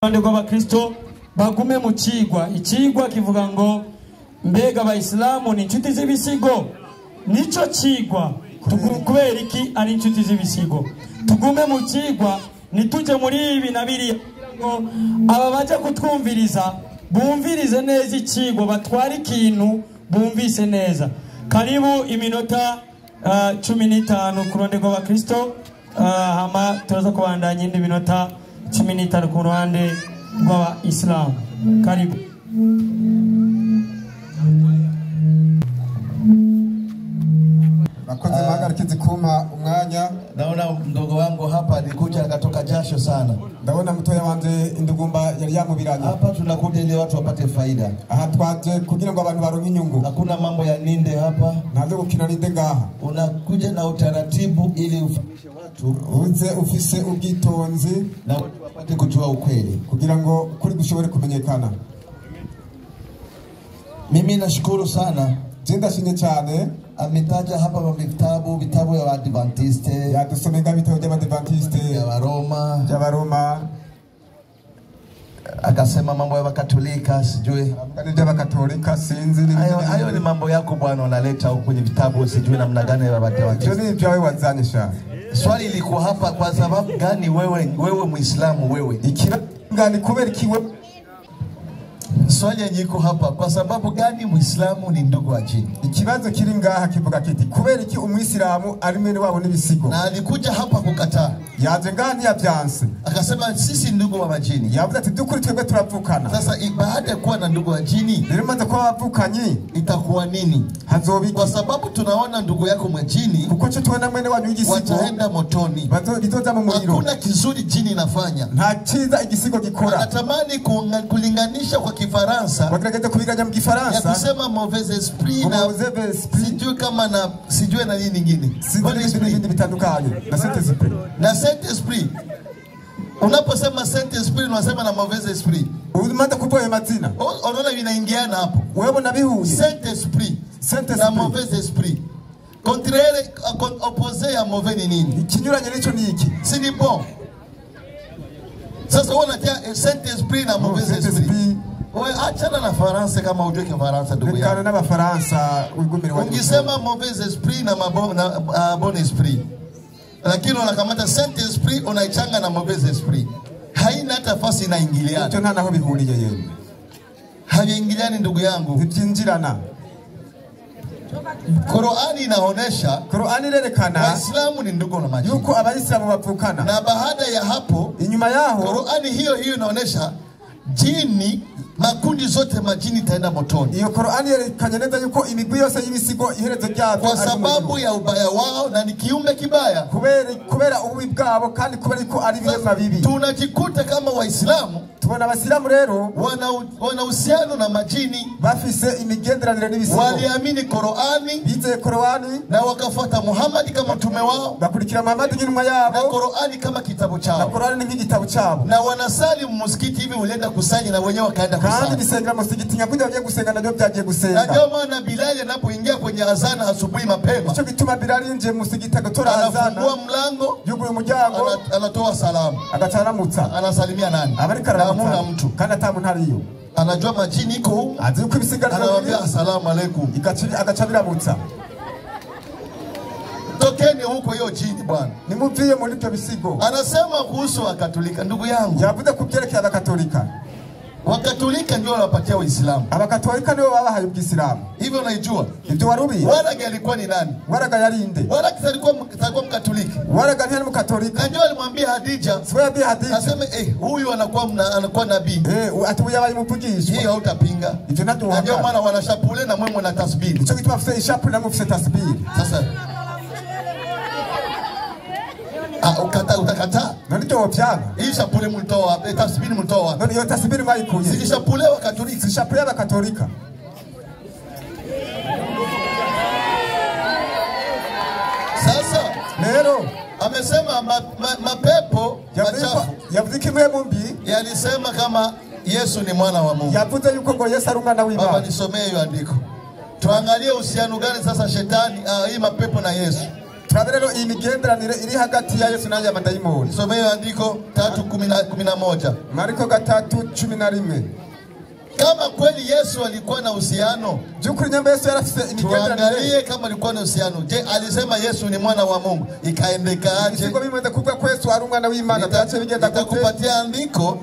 Ruhande rw'abakristo bagume mu cigwa. Icigwa kivuga ngo mbega abayisilamu ni inshuti z'ibisigo? Nico cigwa. Kubera iki ari inshuti z'ibisigo? Tugume mu cigwa, ntitujye muri ibi na biriya, ngo aba baje kutwumviriza bumvirize neza icigwa, batware ikintu bumvise neza. Karibu iminota 15 ku ruhande rw'abakristo, hama turaza kubandanya indi minota 15 ku ruhande rw'abayisilamu. Karibu. Bakoze mpagarikizi kumpa umwanya. Naona mdogo wangu hapa alikuja akatoka jasho sana. Ndabona mutoya wanje indugumba yari yamubiranye. Hapa tunakuja ili watu wapate faida. Aha twaje kugira ngo abantu baronke inyungu. Hakuna mambo ya ninde hapa. Ntazo gukina ninde ngaha. Unakuja na utaratibu ili ufahamishe watu. Uze ufise ubwitonzi na watu wapate kujua ukweli. Kugira ngo kuri gushobore kumenyekana. Mimi nashukuru sana. Je ndashimye cyane. Ametaja hapa vitabu, vitabu ya Waadventiste, yadusomega bitabo by'Abadventiste, ya Waroma, by'Abaroma, akasema mambo ya Wakatolika, sijui by'Abakatolika, sinzi. Hayo ni mambo yako bwana, unaleta huko kwenye vitabu, sijui namna gani ya Waadventiste. Ndio ni wewe wazanyisha. Swali liko hapa, kwa sababu gani wewe Muislamu wewe? Ikirangani kubera ikiwe. Swali yenye hapa, kwa sababu gani Muislamu ni ndugu wa jini? Ikibazo kiri ngaha kivuga kiti kubera iki Umuislamu ari mwene wabo n'ibisigo? Na alikuja hapa kukataa. Yaje ngaha ntiyavyanse. Akasema sisi ndugu wa majini. Yavuze ati dukuri twebwe turavukana. Sasa baada ya kuwa na ndugu wa jini, rero maze kuba bavukanye itakuwa nini? Hazoba iki? Kwa sababu tunaona ndugu yako majini, kuko cyo tubona mwene wanyu w'igisigo wataenda motoni. Bazoza mu muriro. Hakuna kizuri jini inafanya. Nta cyiza igisigo gikora. Anatamani kulinganisha kwa Kifaransa. Wagerageza kubiganya mu Kifaransa. Ya kusema mauvais esprit na sijui kama na sijui na nini nyingine. Sijui n'ibindi bitandukanye na Saint Esprit. Na Saint Esprit. Unaposema Saint Esprit unasema na mauvais esprit. Umaze kuvuga ayo mazina. Unaona vinaingiana hapo. Wewe nabihuye. Saint Esprit. Saint Esprit na mauvais esprit. Contraire, opposé ya mauvais ni nini? Ikinyuranye nico ni iki? Si ni bon. Sasa wewe unatia Saint Esprit na mauvais esprit. Wewe achana na Faransa kama hujui Kifaransa ndugu yangu. Rekana n'Abafaransa wigumire waje. Ukisema mauvais esprit na na bon esprit. Lakini unakamata Saint Esprit unaichanga na mauvais esprit. Haina hata nafasi inaingiliana. Icyo nta naho bihuriye yemwe. Haviingiliani ndugu yangu. Ntibyinjirana. Qur'ani inaonesha, Qur'ani irerekana Waislamu ni ndugu na majini. Yuko Abayisilamu bavukana. Na baada ya hapo, inyuma yaho, Qur'ani hiyo hiyo inaonesha jini, makundi zote majini itaenda motoni. Iyo Qur'ani yerekanye neza yuko imigwi yose y'ibisigo iherezo ryavyo kwa sababu ya ubaya wao na ni kiumbe kibaya. Kubera ububi bwabo kandi kubera ko ari biremwa bibi. Tunajikuta kama Waislamu, tubona Abasilamu rero wana uhusiano na majini, bafise imigenderanire n'ibisigo. Waliamini Qur'ani, bizeye Qur'ani na wakafuata Muhammad kama mtume wao, bakurikira Muhammad nk'intumwa yabo, na Qur'ani kama kitabu chao, na Qur'ani nk'igitabo cyabo. Na wanasali msikiti hivi, ulienda kusali na wenyewe wakaenda kusali. Kandi bisengera musigiti nyakuja bagiye gusenga nabyo byagiye gusenga. Na ndio maana Bilal anapoingia kwenye azana asubuhi mapema, ico gituma Bilal yinjiye musigiti agatora azana, anafungua mlango, yuguruye umuryango, anatoa salamu, agacaramutsa. Anasalimia nani? Abarika hamuna mtu. Kandi ata muntu ariyo. Anajua majini iko huko. Azi uko ibisigara, anawaambia asalamu alaykum. Agacabiramutsa. Tokeni huko hiyo jini bwana. Nimuviye muri ibyo bisigo. Anasema kuhusu Wakatolika ndugu yangu. Yavuze kubyerekeye Abakatolika. Wakatolika ndio wanapatia Uislamu. Abakatolika ndio babahaye Uislamu. Hivyo unaijua? Ibyo warubi. Waraga alikuwa ni nani? Waraga yari inde? Waraga alikuwa Mkatoliki. Waraga ntiyari Mkatolika. Ndio alimwambia Hadija. Siwe yabwiye Hadija. Aseme huyu anakuwa nabii. Ati uyu yabaye umuvugishwa. Hii hautapinga. Ivyo navyo Na ndio maana wanashapule na mwe na tasbih. Ico gituma afise ishapule na mwe mufise tasbih. Sasa utakataa. None ibyo wovyanga. Hii shapule mlitoa, tasbih mlitoa. None iyo tasbih mwayikuye. Si shapule wa Katolika. Si shapule y'Abakatolika. Sasa rero amesema mapepo machafu. Yavuze kimwe mbi. Yalisema kama Yesu ni mwana wa Mungu. Yavuze yuko ngo Yesu ari umwana w'Imana. Baba nisomee hiyo andiko. Tuangalie uhusiano gani sasa shetani, hii mapepo na Yesu. Turabe rero iyi migenderanire iri hagati ya Yesu n'aya madayimoni. Somee andiko 3:11. Mariko 3:11. Kama kweli Yesu alikuwa na uhusiano, by'ukuri nyamba Yesu yarafise imigenderanire, tuangalie kama alikuwa na uhusiano. Je, alisema Yesu ni mwana wa Mungu, ikaendeka aje? Ibisigo bimaze kuvuga ko Yesu ari umwana w'Imana, byace bigenda gute? Nitakupatia andiko.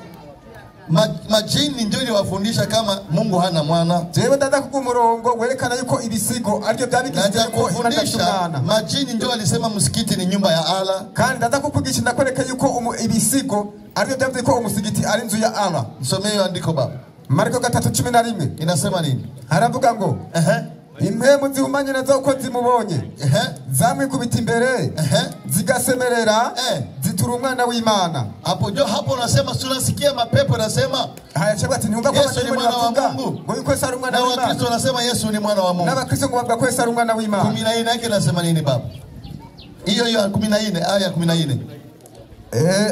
Majini ndio iliwafundisha kama Mungu hana mwana. Jewe ndaza kuguha umurongo werekana yuko ibisigo aribyo byabigishije ko Imana idafise umwana. Majini ndio alisema msikiti ni nyumba ya Allah. Kandi ndaza kukwigisha ndakwereka yuko ibisigo aribyo byavuze ko umusigiti ari inzu ya Allah. Nisomee hiyo andiko baba. Mariko 3:11 inasema nini? Haravuga ngo impwemu zihumanye nazo uko zimubonye zamwikubita imbere zigasemerera zitura umwana w'Imana. Hapo ndio hapo unasema tunasikia mapepo nasema haya cyangwa ati ntiwumva ko Yesu ni mwana wa Mungu, ngo yuko Yesu ari umwana w'Imana. Na Wakristo wanasema Yesu ni mwana wa Mungu. Na Wakristo ngo bavuga ko Yesu ari umwana w'Imana. 14 yake nasema nini baba? Hiyo hiyo 14 aya 14.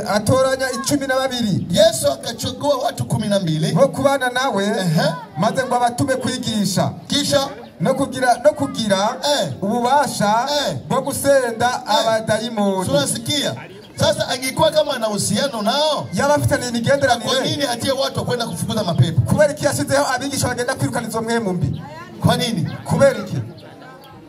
Atoranya 12. Yesu akachukua watu 12 bo kubana nawe maze ngo abatume kwigisha, kisha no kugira ububasha bwo gusenda abadayimoni. Tunasikia sasa, angekuwa kama ana uhusiano nao, yaba afitanye imigenderanire, kwa nini atie watu kwenda kufukuza mapepo? Kubera iki yashizeho abigisha bagenda kwirukana izo mpwemu mbi? Kwa nini? Kubera iki?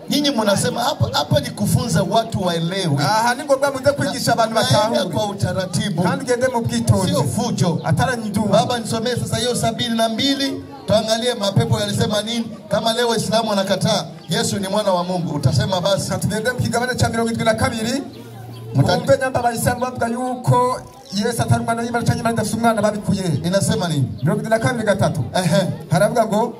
Nyinyi mnasema hapa ni kufunza watu waelewe. Aha ni ngombwa muze kwigisha abantu batahure kwa utaratibu. Kandi ugende mu bwitonzi. Sio fujo. Ataranyindu. Baba nisomee sasa hiyo 72 tuangalie mapepo yalisema nini. Kama leo Waislamu wanakataa Yesu ni mwana wa Mungu, utasema basi tugende mu kigabane cha 72. Mwumve nyamba abayisilamu bavuga yuko Yesu atari umwana w'Imana cyangwa Imana idafise umwana babikuye. Inasema nini? 72:3. Haravuga ngo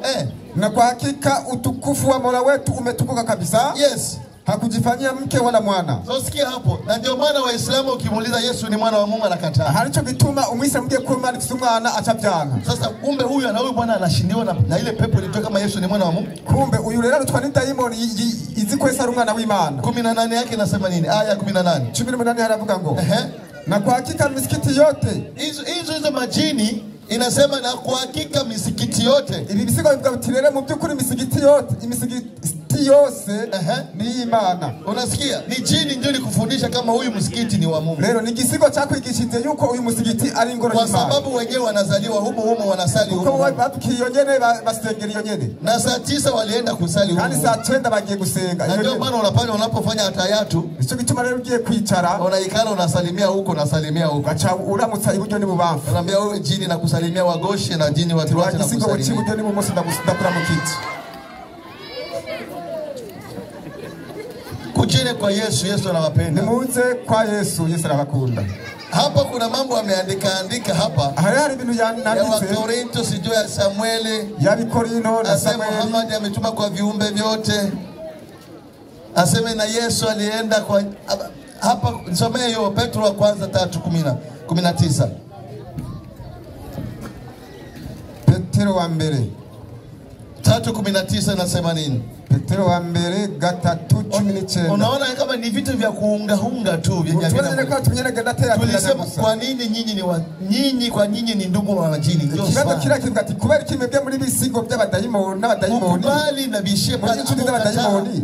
na kwa hakika utukufu wa Mola wetu umetukuka kabisa. Yes. Hakujifanyia mke wala mwana. So sikia hapo. Na ndio maana Waislamu ukimuuliza Yesu ni mwana wa Mungu anakataa. Harico gituma umwisilamu ugiye ko Imana ifise umwana acavyanga. Sasa kumbe huyu na huyu bwana anashindiwa na ile pepo ilitoka kama Yesu ni mwana wa Mungu. Kumbe uyu rero arutwa n'idayimoni izi ko Yesu ari umwana w'Imana. 18 yake inasema nini? Aya 18. 18 haravuga ngo na kwa hakika misikiti yote hizo majini inasema na kwa hakika misikiti yote. Ibi bisigo bivuga biti rero mu by'ukuri misikiti yote, imisikiti yose ni Imana. Unasikia? Ni jini ndio likufundisha kama huyu msikiti ni wa Mungu. Rero ni gisigo cakwigishije yuko uyu musigiti ari ingoro y'Imana. Kwa sababu wenyewe wanazaliwa humo humo, wanasali humo. Kuko badukiye nyene basengera iyo nyene. Na saa 9 walienda kusali humo. Kandi saa 9 bagiye gusenga. Na ndio maana unapanda unapofanya atayatu. Nico gituma rero ugiye kwicara, unaikala unasalimia huko unasalimia huko. Gacha uramutsa iburyo n'ibubamfu. Unaambia wewe jini na kusalimia wagoshi na jini wa Kiruacha na kusalimia. Igisigo cy'iburyo n'ibumoso ndakuramukitse. Kujeni kwa Yesu, Yesu anawapenda. Nimuze kwa Yesu, Yesu anawakunda. Hapa kuna mambo ameandika andika hapa. Hari ibintu yanditse. Ya Korinto sijui ya Samueli. Ya Korinto na Samueli. Muhammad ametuma kwa viumbe vyote. Aseme na Yesu alienda kwa hapa, nisomee hiyo Petro wa kwanza 3:19. Petro wa mbere 3:19 nasema nini? Petero wa mbere 3:19. Unaona kama ni vitu vya kuunga tu vyenye. Tulisema kwa nini nyinyi ni nyinyi kwa nyinyi ni ndugu wa majini. Ndio sawa. Kila kitu kati kubera kimebye muri bisigo by'abadayimoni n'abadayimoni. Ukubali na bishie pale n'abadayimoni.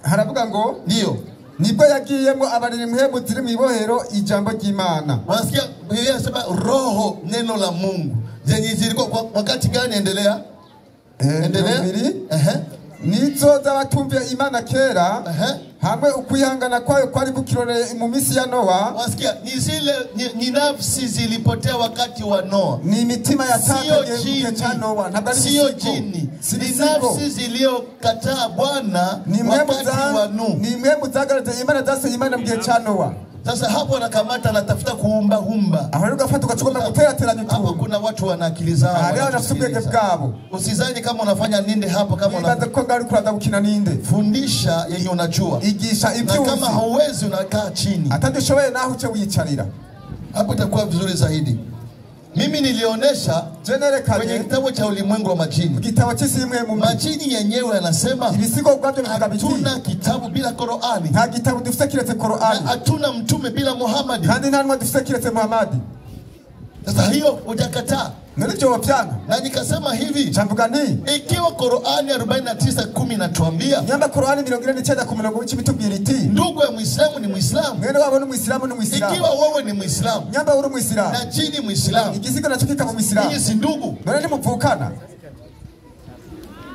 Haravuga ngo ndio nibwo yagiyemo abariri muhemu ziri mu ibohero ijambo ry'Imana. Unasikia Biblia inasema roho neno la Mungu. Zenye zilikuwa wakati gani? Endelea. Endelea. Nizo z'abatumviye Imana kera hamwe ukwihangana kwayo kwari kukirore mu misi ya Noa. Unasikia ni zile ni nafsi zilipotea wakati wa Noa. Ni mitima yatakaye mu gihe cha Noa. Ntabwo ari sio jini. Ni nafsi ziliyokataa Bwana wakati wa Nuhu. Ni mwemu zagaragaje Imana zase Imana mu gihe cha Noa. Sasa hapo anakamata anatafuta kuumba humba. Aho ugafata ugacugomba guterateranya utuntu. Hapo kuna watu wana akili zao. Hari abafite bwabo. Usizani kama unafanya ninde hapo kama unabaza ko ngari kuraza gukina ninde. Fundisha yenye unajua. Igisha ibyo uzi. Na kama hauwezi unakaa chini. Atadushoboye naho uce wiyicarira. Hapo itakuwa vizuri zaidi. Mimi nilionesha kwenye kitabu cha ulimwengu wa majini. Kitabu cy'isi imwe mu majini yenyewe yanasema ibisigo ubwabyo bivuga biti hatuna kitabu bila Qur'ani. Nta gitabo dufite kiretse Qur'ani. Hatuna mtume bila Muhammad. Kandi nta ntumwa dufite kiretse Muhammad. Sasa hiyo hujakataa. None ibyo wovyanga? Na nikasema hivi, Camvuga nti ikiwa Qur'ani 49:10 inatuambia nyamba Korani 49 ku murongo w'icumi itubwira iti ndugu ya Muislamu ni Muislamu, mwene wabo n'umwisilamu n'umwisilamu, ikiwa wewe ni Muislamu nyamba uri umwisilamu na jini Muislamu, igisigo nacyo kikaba umwisilamu, ninyi si ndugu? None ntimuvukana?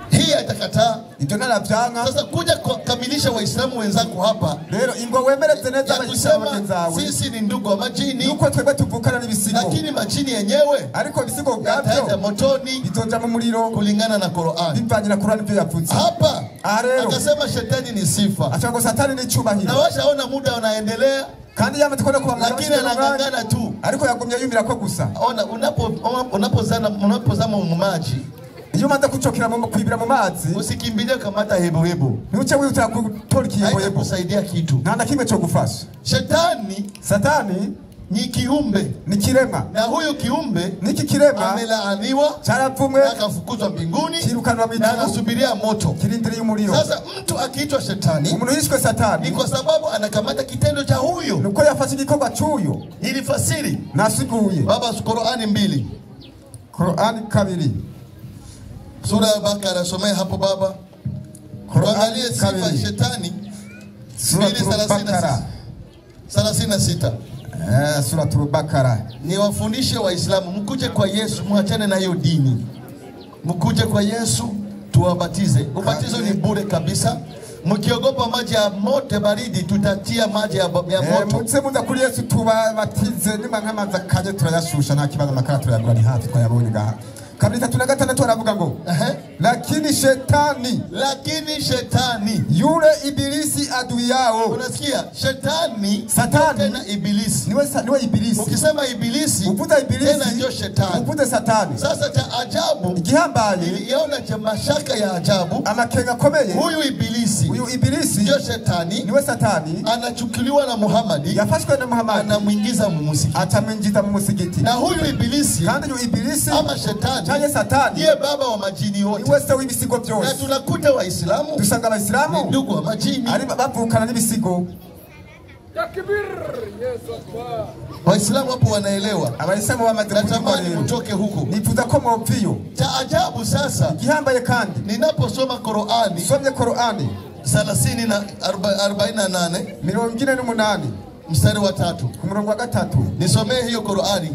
Hii atakataa. Ibyo ntaravyanka. Sasa kuja kukamilisha Waislamu wenzako hapa rero ingo wemereze neza ya abayisilamu bagenzi kusema bawe sisi ni ndugu wa majini, nuko twebwe tuvukana n'ibisigo, lakini majini yenyewe ariko ibisigo yataenda ubwabyo motoni bizoja mu muriro kulingana na Qur'ani. bivanye na Korani ibyo yavuze. Hapa Aha rero akasema shetani ni sifa, aca ngo satani ni na icubahiro, washaona muda unaendelea, kandi yamaze kubona ko lakini anang'ang'ana tu. ariko yagumye yumira ko gusa. Ona, unapozama mu maji iyo umaze kucokera mu kwibira mu mazi, usikimbilie kamata hebo hebo, ntuce wihutira gutora ikiyeboyebo, haitakusaidia kitu. nta na kimwe cyo gufasha. Shetani Satani ni kiumbe, ni kirema, na huyu kiumbe niki kirema amelaaniwa caravumwe na akafukuzwa mbinguni kirukanwa mu na ijuru, anasubiria moto. kirindiriye umuriro. Sasa mtu akiitwa shetani Umuntu yishwe ni satani kwa sababu anakamata kitendo cha huyo. nuko yafashe igikorwa c'uyo. Nilifasiri Nasiguye baba Qur'ani 2 Korani 2 sura ya Bakara, somea hapo baba, tuangalie Korani sifa ya 2 shetani. Suratul Bakara 36. Suratul Bakara. Niwafundishe Waislamu, mkuje kwa Yesu, muachane na hiyo dini, mkuje kwa Yesu tuwabatize. Ubatizo ni bure kabisa. Mkiogopa maji ya moto baridi, tutatia maji ya moto. Muze muza kuri Yesu tubabatize, nimba nk'amazi akanye turayashusha nta kibazo, amakara turayagura ni hafi twayabonye ngaha. 2:36 aravuga ngo lakini shetani yule ibilisi adui yao. Unasikia? Shetani Satani tena ibilisi. Niwe ibilisi. Ukisema ibilisi uvuze ibilisi tena ndio shetani. Uvuze satani. Sasa cha ajabu igihambaye niliona cha mashaka ya ajabu, amakenga akomeye, huyu ibilisi ndio shetani, niwe satani anachukuliwa na Muhammad, yafashwe na Muhammad, anamuingiza mu musikiti, atamwinjiza mu musikiti. Na huyu ibilisi kandi huyu ibilisi ama shetani chaye satani ndiye baba wa majini wote, niwe se w'ibisigo byose. Na tunakuta Waislamu, dusanga Abaislamu ndugu wa majini ari bavukana n'ibisigo. Takbir! Yesu Akbar! Waislamu hapo wanaelewa. Abaislamu bamaze natamani mtoke huko. Nifuza ko mwopfiyo. Cha ajabu sasa, igihambaye kandi ninaposoma Qur'ani, somye Qur'ani 30 na 48 48 mstari wa 3 ku murongo wa 3, nisomee hiyo Qur'ani.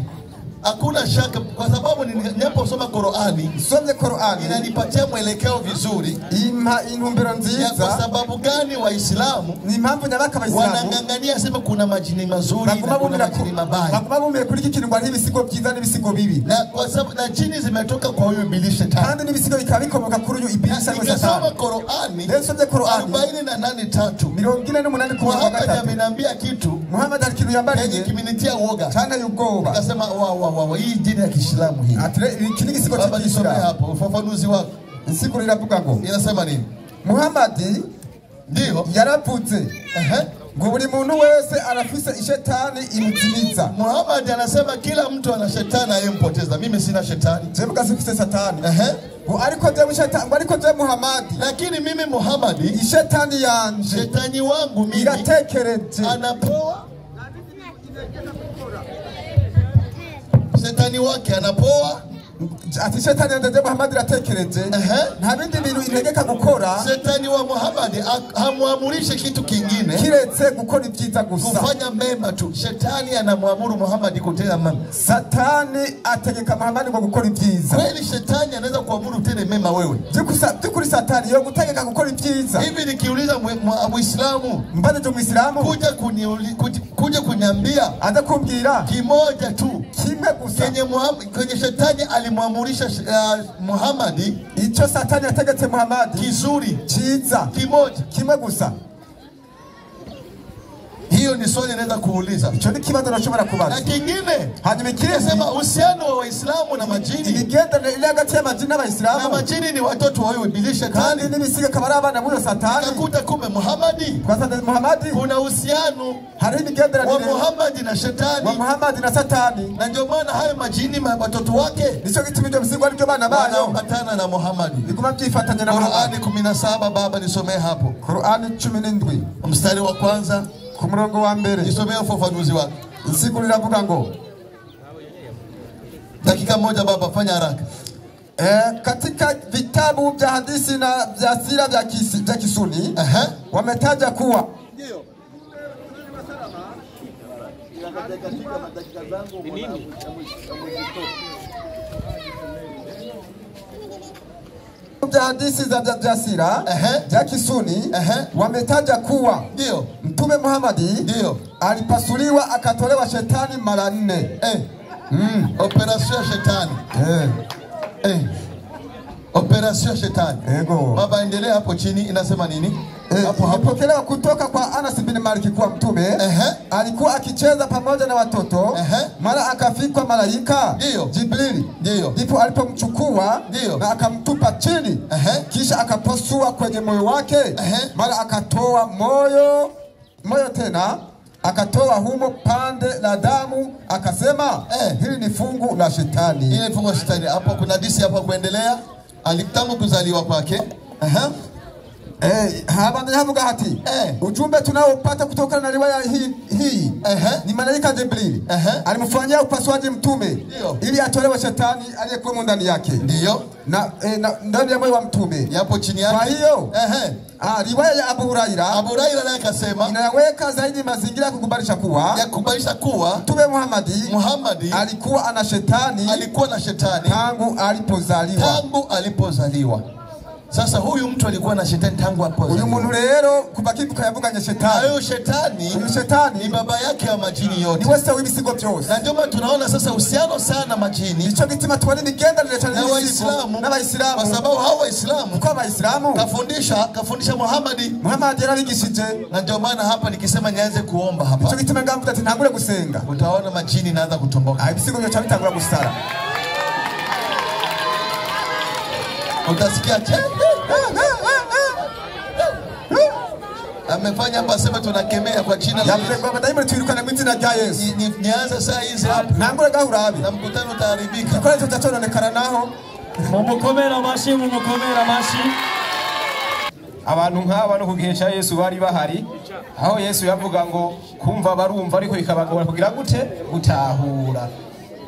Hakuna shaka kwa sababu ninaposoma Qur'ani, somye Qur'ani inanipatia mwelekeo vizuri, impa intumbero nziza. Kwa sababu gani Waislamu ni impamvu nyabaka Abaislamu wanang'ang'ania sema kuna majini mazuri na kuna majini mabaya, baguma bumire kuri iki kintu ngo ari ibisigo byiza n'ibisigo bibi, na kwa sababu na jini zimetoka kwa huyu ibilisi shetani, kandi n'ibisigo bikaba bikomoka kuri uyu ibilisi ariwe satani. Nikasoma Qur'ani, nisomye Qur'ani 48:3 48 ku murongo wa 3, ameniambia kitu Muhammad alikintu yambariye kimenitia uoga cyane y'ubwoba, nikasema wa wa hii dini ya Kiislamu hii. Atire iki ni igisigo cy'Islamu. Hapo ufafanuzi wako. Insiguro iravuga ngo inasema nini? Muhammad ndio yaravuze ngo buri muntu wese arafise ishetani imutimiza. Muhammad anasema kila mtu ana shetani ayempoteza. Mimi sina shetani. Jewe kasifise satani. Ngo ariko jewe shetani, ngo ariko jewe Muhammad. Lakini mimi Muhammad ishetani yanje, shetani wangu mimi iratekereje, anapoa. Shetani wake anapoa. Ati shetani yanje Muhammad iratekereje, nta bindi bintu integeka gukora. Shetani wa Muhammad hamuamurishe kitu kingine kiretse gukora ibyiza gusa, kufanya mema tu. Shetani anamwamuru Muhammad kutenda mema. Satani ategeka Muhammad ngo gukora ibyiza. Kweli shetani anaweza kuamuru utende mema wewe? Byukuri satani yo gutegeka gukora ibyiza. Hivi nikiuliza Muislamu, mbane Muislamu kuja kuniambia, aza kumbwira kimoja tu, kimwe gusa kwenye shetani alimwamurisha Muhammad, icyo satani yategetse Muhammad kizuri cyiza, kimoja, kimwe gusa. Hiyo ni swali naweza kuuliza. Icho ni kibazo nashobora kubaza. Na kingine, hanyuma ikindi sema uhusiano wa Waislamu na majini. Imigenderanire iri hagati y'amajini n'Abayisilamu. Na majini ni watoto wa ibilisi shetani. Kandi n'ibisiga akaba ari abana b'uyo satani. Nakuta kumbe Muhammad. Twasanze Muhammad. Kuna uhusiano hari imigenderanire wa Muhammad na shetani. Wa Muhammad na satani. Na ndio maana hayo majini watoto wake. Nico gituma ibyo bisigwa aribyo bana bayo. Wanaambatana na Muhammad. Biguma byifatanya na Muhammad. Qur'ani 17 baba nisomee hapo. Qur'ani 17 mstari wa kwanza ku murongo wa mbere. Nisomee ufafanuzi wake. Insiguro iravuga ngo Dakika moja baba, fanya haraka. Katika vitabu vya hadithi na vya sira vya Kisuni wametaja kuwa vya hadithi za vya sira vya Kisuni wametaja kuwa ndio Mtume Muhammad alipasuliwa akatolewa shetani mara 4. Operation shetani. Operation shetani. Ego. Baba, endelea hapo chini inasema nini? Hapo hapo. Ilipokelewa kutoka kwa Anas bin Malik kuwa mtume alikuwa akicheza pamoja na watoto, mara akafikwa malaika Jibrili. Ndipo alipomchukua na akamtupa chini, kisha akapasua kwenye moyo wake, mara akatoa moyo tena akatoa humo pande la damu, akasema hili ni fungu la shetani. Hili fungu la shetani. Hapo kuna hadithi hapo kuendelea. Alitangu kuzaliwa kwake. Hapa havuga hati. Ujumbe tunaopata kutokana na riwaya hii ni malaika Jibril alimfanyia upasuaji mtume ili atolewe shetani aliyekuwa ndani yake. Ndio. Na ndani ya moyo wa mtume. Yapo chini yake. Kwa hiyo riwaya ya Abu Huraira. Abu Huraira naye akasema inaweka zaidi mazingira ya kukubalisha kuwa Mtume Muhammad alikuwa ana shetani, alikuwa na shetani tangu alipozaliwa. Sasa huyu mtu alikuwa na shetani tangu alipozaliwa. Huyu muntu rero kuva kivuka yavuganye shetani. Huyu shetani ni baba yake wa majini yote. Ni wese w'ibisigo byose. Na ndio maana tunaona sasa uhusiano sana majini. Nico gituma tubona imigenderanire cyane na Waislamu. Na Waislamu. Kwa sababu hao Waislamu kwa Waislamu kafundisha Muhammad. Muhammad yarabigishije. Na ndio maana hapa nikisema nianze kuomba hapa. Nico gituma ngamvuga ati ntangure gusenga. Utaona majini naanza kutomboka. Ibisigo byo bitangura gusara. Utasikia amefanya hapa, sema tunakemea kwa jina la Yesu. Baba daima tuirukana mu izina rya Yesu. Nianze saa hizi hapa. Ntangure gahurabe. Na mkutano utaharibika. Kwa hiyo tutatononekana naho. Mumukomera amashi, mumukomera amashi. Abantu nk'aba no kugihe cha Yesu bari bahari, aho Yesu yavuga ngo kumva barumva ariko ikabagora kugira gute gutahura.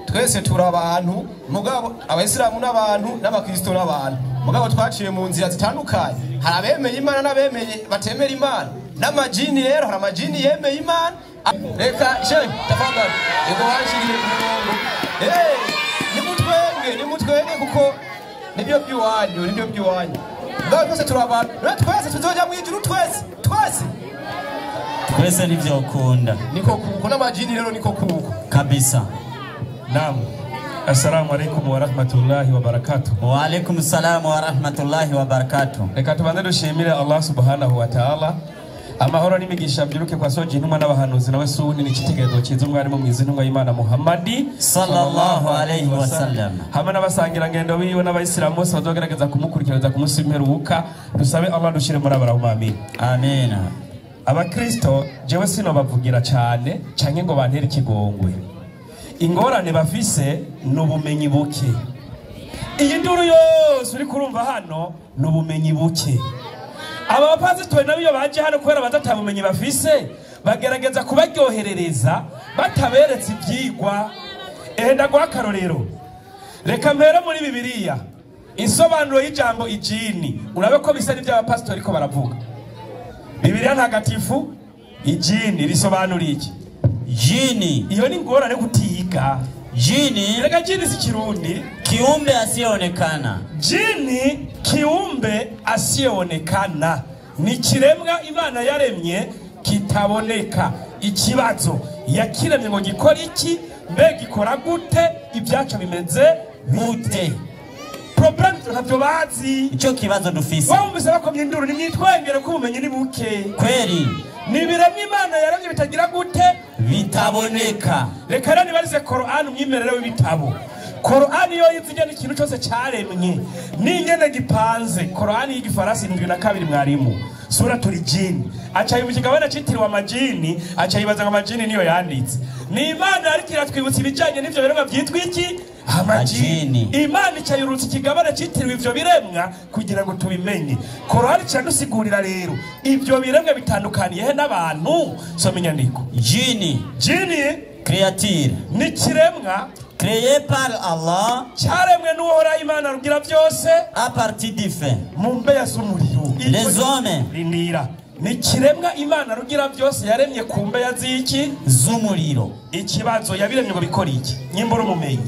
Twese turi abantu, mugabo abayisilamu n'abantu n'abakristo n'abantu, mugabo twaciye mu nzira zitandukanye. Hari abemeye Imana n'abemeye batemera Imana, n'amajini rero hari amajini yemeye Imana. Reka shehe tafadhali ego wanshirire ku murongo. Nimutwenge kuko nibyo by'iwanyu, nibyo by'iwanyu. Mugabo twese turi abantu, twese tuzoja mu ijuru, twese twese nivyo ukunda. Niko kuko n'amajini rero niko kuko kabisa. Naam. Assalamu alaikum wa rahmatullahi wa barakatuh. Wa alaikum salam wa rahmatullahi wa barakatuh. Reka tubanze dushimire Allah subhanahu wa ta'ala. Amahoro n'imigisha byiruke kwa soji intumwa n'abahanuzi nawe suni ni citegerezo cyiza umwarimu mwiza intumwa y'Imana Muhammadi sallallahu alayhi wa sallam. Hamwe n'abasangira ngendo biwe n'abayisilamu bose bazogerageza kumukurikirana kumusimperuka. Dusabe Allah dushire muri abarahuma, amin. Amin. Abakristo jewe sino bavugira cyane canke ngo bantere ikigongwe. Ingorane bafise n'ubumenyi buke. Iyi nduru yose uri kurumva hano n'ubumenyi buke. Aba bapasitori nabo iyo baje hano kubera badatabumenyi bafise bagerageza kubaryoherereza bataberetse ibyigwa. Ndaguha akarorero. Reka mpere muri Bibiliya insobanuro y'ijambo ijini, urabe ko bisa n'iby'abapasitori ko baravuga. Bibiliya ntagatifu ijini risobanura iki? Jini. Iyo ni ngorane kutiga. Jini. Reka jini si Kirundi. Kiumbe asiyeonekana. Jini kiumbe asiyeonekana. Ni kiremwa Imana yaremye kitaboneka. Ikibazo yakiremye ngo gikora iki, mbe gikora gute, ibyacu bimeze gute? Problem ntabyo bazi. Ico kibazo dufise. Wumvise bakomye induru ni mwitwengere ko ubumenyi ni buke. Kweri. Ni biremwa Imana yaremye bitagira gute? Bitaboneka. Reka rero nibarize Qur'an umwimerere w'ibitabo. Qur'an yo yizigena ikintu cyose cyaremye n'ingene gipanze. Qur'an y'igifaransa 72 mwarimu. Suratul Jin. Aca yibukigabana citiriwe amajini, aca yibaza ngo amajini niyo yanditse. Ni Imana ariko iratwibutsa ibijanye n'ivyo biremwa byitwa iki? Amajini. Imana ica yurutse ikigabane citiriwe ivyo biremwa kugira ngo tubimenye. Qur'an icadusigurira rero ivyo biremwa bitandukaniye he n'abantu. Soma inyandiko. Jini. Jini creature ni kiremwa Créé par Allah cyaremwe n'uhoraho Imana rugira byose à partir du feu. Mu mbeya z'umuriro. Les hommes Rindira, ni kiremwa Imana rugira byose yaremye ku mbeya z'iki? Z'umuriro. Ikibazo, yabiremye ngo bikore iki? Nyimbura umumenyi,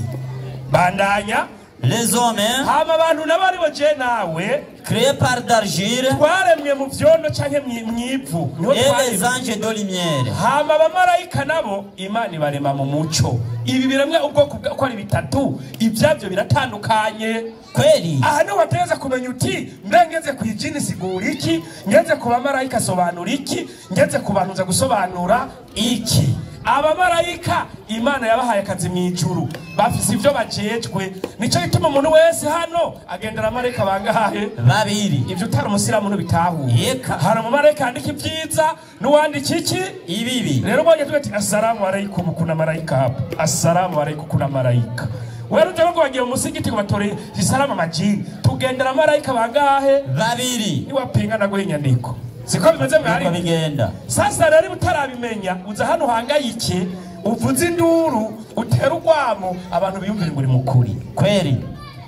bandanya. Les hommes Hama abantu nabo aribo je nawe, créés par d'argile twaremwe mu vyondo canke mw'ivu niho et les twaremwe. Anges de lumière. Hama abamarayika nabo Imana ibarema mu muco. Ibi biremwa ubwoko uko ari bitatu, ibyabyo biratandukanye. Kweli. Aha niho wategereza kumenya uti: mbe ngeze ku ijini sigura iki, ngeze ku bamarayika sobanura iki, ngeze ku bantu nza gusobanura iki? Abamarayika Imana yabahaye akazi mu ijuru, bafise ibyo bajejwe. Nico gituma umuntu wese hano agendera amarayika bangahe? Babiri. Ibyo utari umusilamu ntubitahuye. Yeka. Hari umumarayika yandika ibyiza n'uwandika iki? Ibibi. Rero ubonye tuti assalamu alaikum, kuna marayika hapa, assalamu alaikum, kuna marayika. Wewe ujya ngo bagiye mu musigiti ngo batore isalamu amajini. Tugendera marayika bangahe? Babiri. Niwapinga naguha inyandiko. Siko bimeze mwari? Niko bigenda. Sasa rero utarabimenya, uza hano uhangayike, uvuze induru, utera urwamo, abantu biyumvire ngo uri mukuri. Kweli.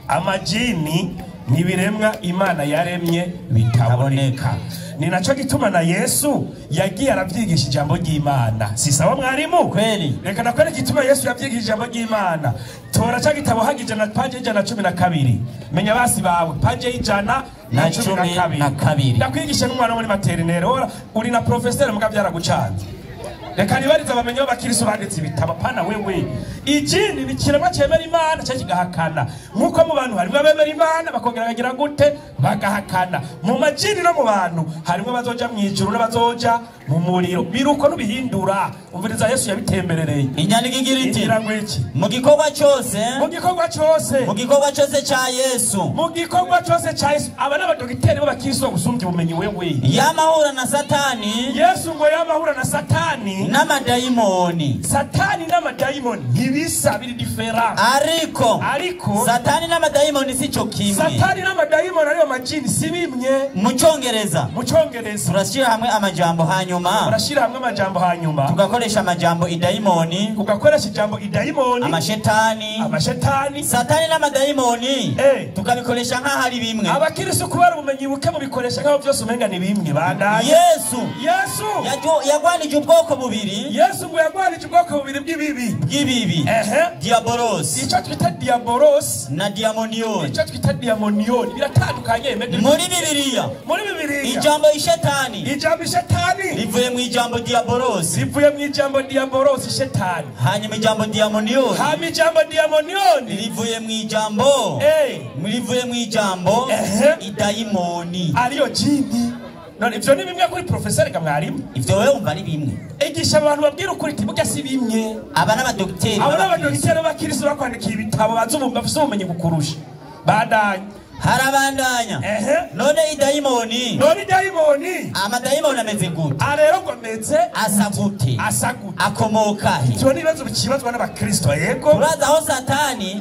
Amajini ni ibiremwa Imana yaremye bitaboneka. Ni nacyo gituma na Yesu yagiye arabyigisha ijambo ry'Imana. Si sawa mwarimu? Kweli. Reka nakwereke igituma Yesu yabyigisha ijambo ry'Imana. Tora cya gitabo hagi 100 paje 112. Menya basi bawe paje 112. Ndakwigisha n'umwana wo muri maternelle, ora uri na professeur muga byaragucanze. Reka nibarize abamenyi b'abakristo banditse ibitabo, pana wewe. Ijini ni kiremwa cyemera Imana cyo kigahakana. Nkuko mu bantu harimo abemera Imana bakongera bagira gute? Bagahakana. Mu majini no mu bantu harimo abazoja mu ijuru n'abazoja mu muriro. Biruko n'ubihindura. Umviriza Yesu yabitemberereye. Inyandiko igira iti: Igira ngo iki? Mu gikorwa cyose, Mu gikorwa cyose, mu gikorwa cyose cya Yesu, mu gikorwa cyose cya Yesu. Aba n'abadogiteri b'abakristo gusumbya ubumenyi wewe. Yamahura na Satani. Yesu ngo yamahura na Satani n'amadayimoni. Satani n'amadayimoni ntibisa, biri different. Ariko Satani n'amadayimoni si cyo kimwe. Satani n'amadayimoni ariyo majini si bimwe. Mu Cyongereza, Mu Cyongereza turashyira hamwe amajambo hanyuma, turashyira hamwe amajambo hanyuma tugakoresha amajambo idayimoni, ugakoresha ijambo idayimoni, amashetani, amashetani. Satani n'amadayimoni tukabikoresha nk'aho ari bimwe. Abakristo kubera ubumenyi buke mubikoresha nk'aho byose umenga ni bimwe. Bandanye. Yesu Yesu yagwanije ubwoko bubiri. Yesu ngo yagwanije ubwoko bubiri bw'ibibi. Bw'ibibi. Diabolos. Icyo twita diabolos na diamonion. Icyo twita diamonion biratandukanye. Muri Bibiliya, Muri Bibiliya ijambo ishetani, ijambo ishetani rivuye mu ijambo diabolos, rivuye mu ijambo diabolos, ishetani. Hanyuma ijambo diamonion, hanyuma ijambo diamonion rivuye mu ijambo rivuye mu ijambo idayimoni, ariyo jini. None ivyo ni bimwe kuri professeur ga mwarimu? Ivyo wewe umva ari bimwe. Igisha abantu babwira ukuri ati burya si bimwe. Aba n'abadogiteri, Aba n'abadogiteri b'abakristo bakwandikiye ibitabo, bazi ubu bafise ubumenyi bukurusha. Bandanye. Harabandanya. None idayimoni, None idayimoni, amadayimoni ameze gute? Arero ngo ameze Asa gute? Asa gute? Akomoka he? Ivyo ni ibibazo bikibazwa n'abakristo. Yego. Turazi aho Satani,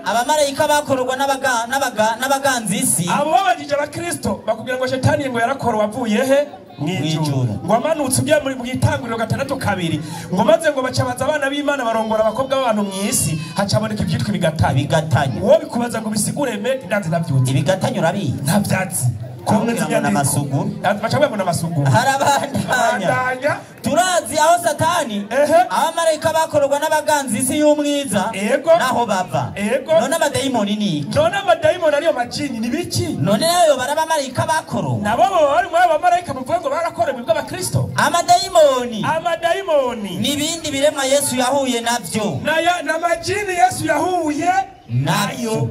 abamarayika bakororwa n'abaganza isi. Abo babajije abakristo bakubwira ngo shetani ngo yarakorowe avuye he? Mw'ijuru. Ngo amanutse ugiye muri mwitanguriro 6:2, ngo maze ngo bacabaza abana b'Imana barongora abakobwa b'abantu mw'isi, hacaboneka ibyitwa ibigatanya. Ibigatanya. Uwo bikubaza ngo bisigure medi ndanze navyutse. Ibigatanya urabizi? Ntavyatsi. Bakubwira ngo n'amasuguru. Baca ngo n'amasuguru. Harabandanya. Bandanya. Turazi aho Satani, abamarayika bakororwa n'abaganza isi y'umwiza, naho bava. None amadayimoni ni iki? None amadayimoni ariyo majini ni biki? None nayo bari abamarayika bakorowe. Nabo baba bari muri abo bamarayika muvuga ngo barakorewe bw'abakristo. Amadayimoni, Amadayimoni ni ibindi biremwa Yesu yahuye navyo. Naya na majini Yesu yahuye nayo.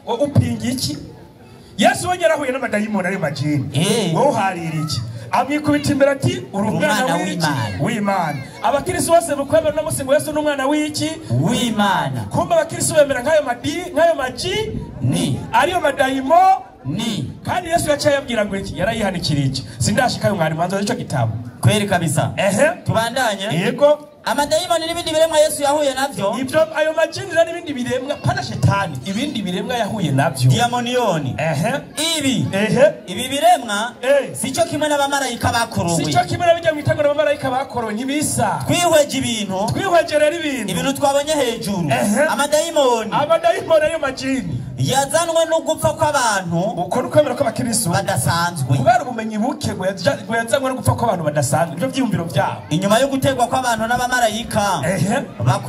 Upinga iki? Yesu we yarahuye n'amadayimoni ariyo majini. Wowe uharira iki? Amwikubita imbere ati uri umwana w'iki? W'Imana. Abakristo bose bukwemera no musingo Yesu n'umwana w'iki? W'Imana. Kumba abakristo bemera nk'ayo madi, nk'ayo maji ni ariyo madayimo ni. Kandi Yesu yaciye yabwira ngo iki? Yarayihanikira iki? Sindashikayo mwarimu, manzo ico gitabo. Kweli kabisa. Tubandanye. Yego. Amadayimoni n'ibindi biremwa Yesu yahuye navyo. Ibyo ayo majini n'ibindi biremwa pana shetani, ibindi biremwa yahuye navyo. Diamoniyoni. Ibi. Ibi biremwa sico kimwe n'abamarayika bakorowe. Sico kimwe n'abijya mwitangura abamarayika bakorowe ntibisa. Twihweje ibintu. Twihweje rero ibintu. Ibintu twabonye hejuru. Amadayimoni. Amadayimoni ayo majini. Yazanwe no gupfa kw'abantu. Uko nukwemera kw'abakristo badasanzwe. Kubera ubumenyi buke ngo yazanwe no gupfa kw'abantu badasanzwe. Ibyo byiyumviro byabo. Inyuma yo gutegwa kw'abantu n'abamarayika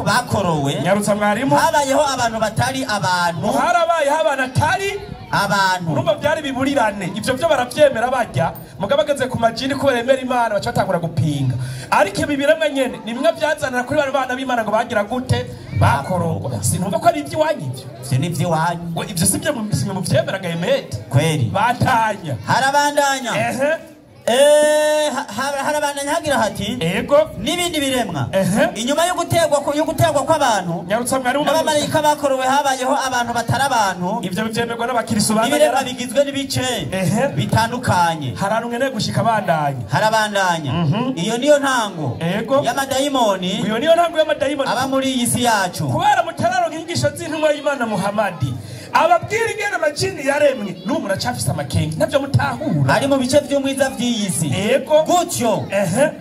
bakorowe. Nyarutsa mwarimu. Habayeho abantu batari abantu. Harabayeho abantu atari abantu. Urumva byari biburirane. Ivyo byo baravyemera bajya mugabo bageze ku majini ko baremera Imana baca batangura gupinga. Ariko ibi biremwa nyene ni bimwe byazanira kuri bano bana b'Imana ngo bagira gute bakorogwa. Sinumva ko ari iby'iwanyu ivyo. Ivyo ni iby'iwanyu. Ivyo sibyo mu vyemeraga Emete. Kweri. Batanya. Harabandanya. Harabandanya hagira hati. Ego. N'ibindi biremwa. Inyuma yo gutegwa kw'abantu. Nyarutsa mwarimu. N'abamarayika bakorowe habayeho abantu batari abantu. Ivyo bivyemerwa n'abakristo bana. Ibiremwa bigizwe n'ibice bitandukanye. Harantu nkeneye gushika bandanya. Harabandanya. Iyo niyo ntango. Ego. Y'amadayimoni. Iyo niyo ntango y'amadayimoni. Aba muri iyi si yacu. Kubera mutararonka inyigisho z'intumwa y'Imana Muhammadi. Ababwira ingene amajini yaremwe n'ubu muracafise amakenga navyo mutahura. Ari mu bice vy'umwiza vy'iyi si. Ego. Gutyo.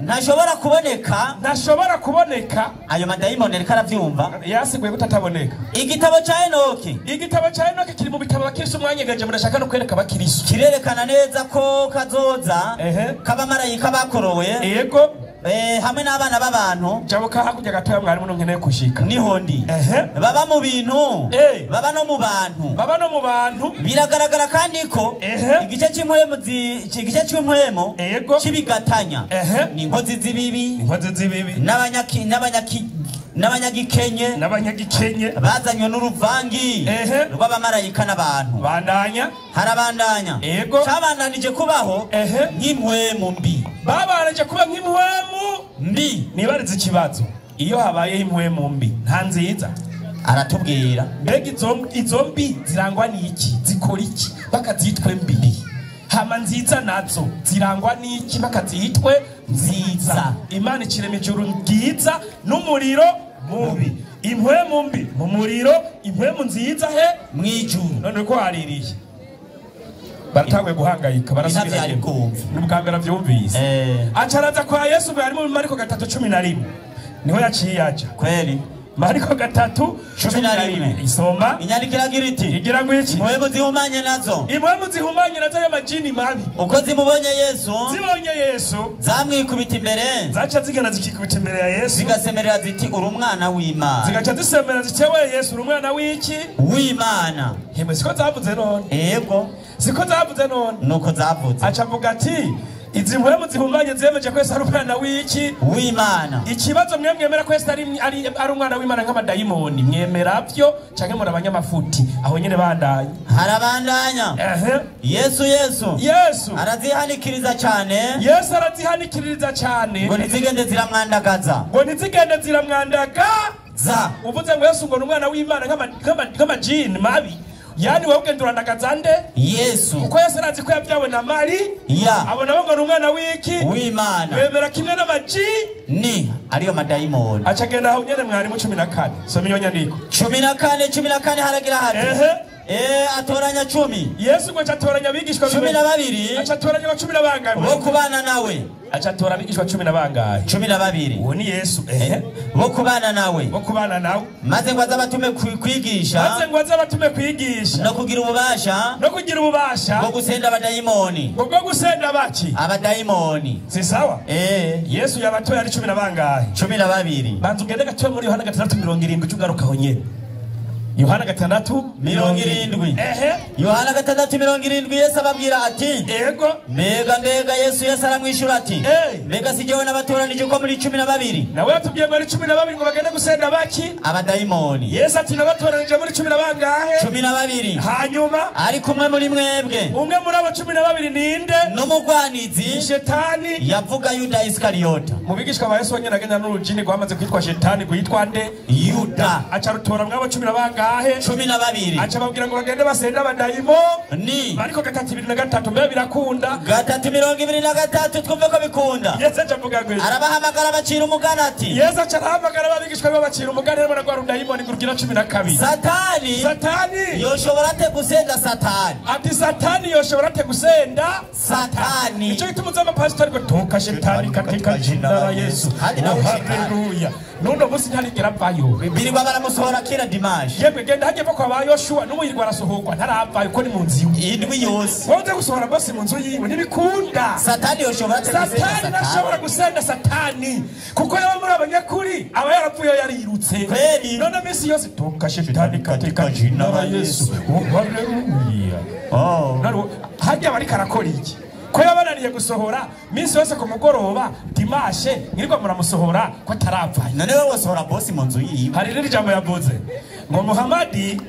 Ntashobora kuboneka. Ntashobora kuboneka. Ayo madayimoni ariko aravyumva. Yasiguye gutataboneka. Igitabo ca Enoki. Igitabo ca Enoki kiri mu bitabo abakristo mwanyegeje murashaka no kwereka abakristo. Kirerekana neza ko kazoza k'abamarayika bakorowe. Ego. Hamwe n'abana b'abantu. Jabuka hakurya gatoya mwarimu nkeneye kushika. Niho ndi. Baba mu bintu. Baba no mu bantu. Baba no mu bantu. Biragaragara kandi ko igice cy'impwemu igice cy'impwemu cy'ibigatanya. Ni inkozi z'ibibi. Inkozi z'ibibi. N'abanyagikenye. N'abanyagikenye. Bazanywe n'uruvangi rw'abamarayika n'abantu. Bandanya. Harabandanya. Ego. Cabandanije kubaho nk'impwemu mbi. Babananje kuba nk'impwemu mbi. Nibarize ikibazo. Iyo habayeho impwemu mbi nta nziza. Aratubwira. Mbega izo mbi zirangwa n'iki? Zikora iki? Bakazitwe mbi. Hama nziza nazo zirangwa n'iki? Bakazitwe nziza. Imana ikirema ijuru ryiza n'umuriro mubi. Impwemu mbi mu muriro, impwemu nziza he mwijuru. None ko haririye. Baratanguye guhangayika barasubira. N'ubwa mbere avyumvise. Acaraza kwa Yesu bari mu Mariko 3:11. Niho yaciye aja. Kweri. Mariko 3:11. Isoma. Inyandiko iragira iti. Igira ngo iki? Impwemu zihumanye nazo. Impwemu zihumanye nazo y'amajini mabi. Uko zimubonye Yesu. Zibonye Yesu. Zamwikubita imbere. Zaca zigana zikikubita imbere ya Yesu. Zigasemerera ziti uri umwana w'Imana. Zigaca zisemera ziti we Yesu uri umwana w'iki? W'Imana. Hemwe siko zavuze none. Yego. Siko zavuze none. Nuko zavuze. Aca avuga ati izi mpwemu zihumanye zemeje ko Yesu ari umwana w'iki? W'Imana. Ikibazo mwe mwemera ko Yesu ari umwana w'Imana nk'amadayimoni mwemera byo canke muri abanyamafuti aho nyene bandanya. Harabandanya. Yesu Yesu arazihanikiriza cyane. Yesu arazihanikiriza cyane. Ngo ntizigende ziramwandagaza. Ngo ntizigende ziramwandaga. Za. Uvuze ngo Yesu ngo ni umwana w'Imana nk'amajini mabi. Yani wewe ugenda urandagaza nde? Yesu. Kuko Yesu arazi ko yabyawe na Mari. Ya. Abona ngo ni umwana w'iki? W'Imana. Bemera kimwe n'amaji ni ariyo madayimoni. Aca agenda aho nyene mwarimu 14. Soma iyo nyandiko. 14 haragira hati. Atoranya 10. Yesu ngo atoranya abigishwa 12. Aca atoranya 10 bangahe? Bo kubana nawe. Aca atora abigishwa 10 bangahe? 12. Uwo ni Yesu. Bo kubana nawe. Bo kubana nawe. Maze ngo azabatume kwigisha. Maze ngo azabatume kwigisha. No kugira ububasha. No kugira ububasha. Bwo gusenda abadayimoni. Bwo gusenda baki? Abadayimoni. Si sawa? Yesu yabatoye ari 10 bangahe? 12. Banza ugende gatoya muri Yohana 6:70 ucugaruka aho nyene. Yohana 6:70. Yohana 6:70 Yesu ababwira ati Ego. Mbega Yesu aramwishura ati mbega si jewe nabatoranije ko muri 12. Nawe yatubwiye muri 12 ngo bagende gusenda baki? Abadayimoni. Yesu ati nabatoranije muri 10 bangahe? 12. Hanyuma ariko umwe muri mwebwe. Umwe muri abo 12 ninde? N'umugwanizi Shetani. Yavuga Yuda Iskariyota. Mu bigishwa ba Yesu nyene agenda n'urujini rwamaze kwitwa Shetani gwitwa nde? Yuda. Aca rutora mwabo 10 bangahe? bangahe? 12. Aca babwira ngo bagende basenda abadayimo ni ariko 3:23 mbe birakunda. 3:23 twumve ko bikunda. Yesu aca avuga ngo arabahamagara bacira umugani ati Yesu aca arahamagara abigishwa be bacira umugani harimo na rwa rudayimoni ngo rugira 12. Satani yoshobora ate gusenda Satani? Ati Satani yoshobora ate gusenda Satani? Icyo gituma uza amapasitori ngo toka shetani katika jina la Yesu. Haleluya. Nuno musi ntarigera avayo. Birirwa baramusohora kila dimanche. Yemwe genda hajye kwa ba Yoshua n'ubu yirirwa arasohorwa ntaravayo ko ni mu nzu iwe. Indwi yose. Wonze gusohora bose mu nzu yiwe ntibikunda. Satani yoshobora ate gusenda Satani? Satani Ntashobora gusenda Satani kuko yaba muri abanyakuri aba yarapfuye yarirutse. Kweli. None minsi yose toka shetani katika jina la Yesu. Haleluya. Oh. None hajya bariko arakora iki? Ko yabananiye gusohora minsi yose ku mugoroba dimashe mwirirwa muramusohora ko ataravayo. None wewe wosohora bosi mu nzu yiwe? Hari rero ijambo yavuze ngo Muhamadi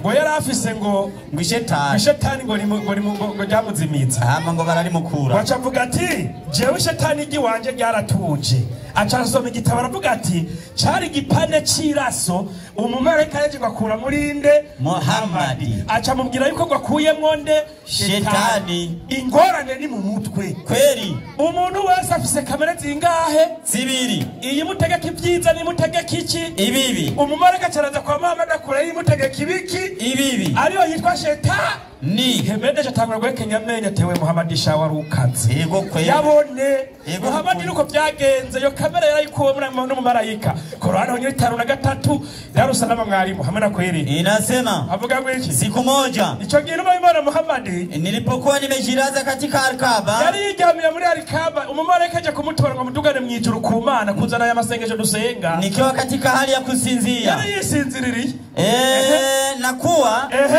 ngo yari afise ngo ishetani ishetani ngo ngo ryamuzimitsa hama ngo bararimukura. Waca avuga ati jewe ishetani ry'iwanje ryaratuje. Aca arasoma igitabo aravuga ati cari igipande c'iraso umumarayika yaje ngo akura muri nde? Muhamadi. Aca amubwira yuko ngo akuyemwo nde? Shetani. Ingorane ni mu mutwe. Kweli. Umuntu wese afise kamere zingahe? Zibiri. Iyi mutegeka ibyiza n'imutegeka iki? Ibibi. Umumarayika acaraza kwa Muhamadi akura imutegeka ibiki? Ibibi. Ariyo yitwa shetani. Hemede atangura guhekenya amenyo atewe Muhamadi shawa arukaze. Yego kweli. Yabone Yego Muhamadi nuko byagenze yo kamera yarayikuwe n'umumarayika. Korani ho 53 Darusalama mwarimu hamwe na kweli. Inasema avuga ngo iki? Siku moja ico gihe inuma y'Imana Muhamadi nilipokuwa nimejilaza katika Alkaba, yari yiryamiye muri Alkaba, umumarayika aje kumutora ngo amudugane mu ijuru ku Mana kuzana aya masengesho dusenga. Nikiwa katika hali ya kusinzia. Yari yisinziririye.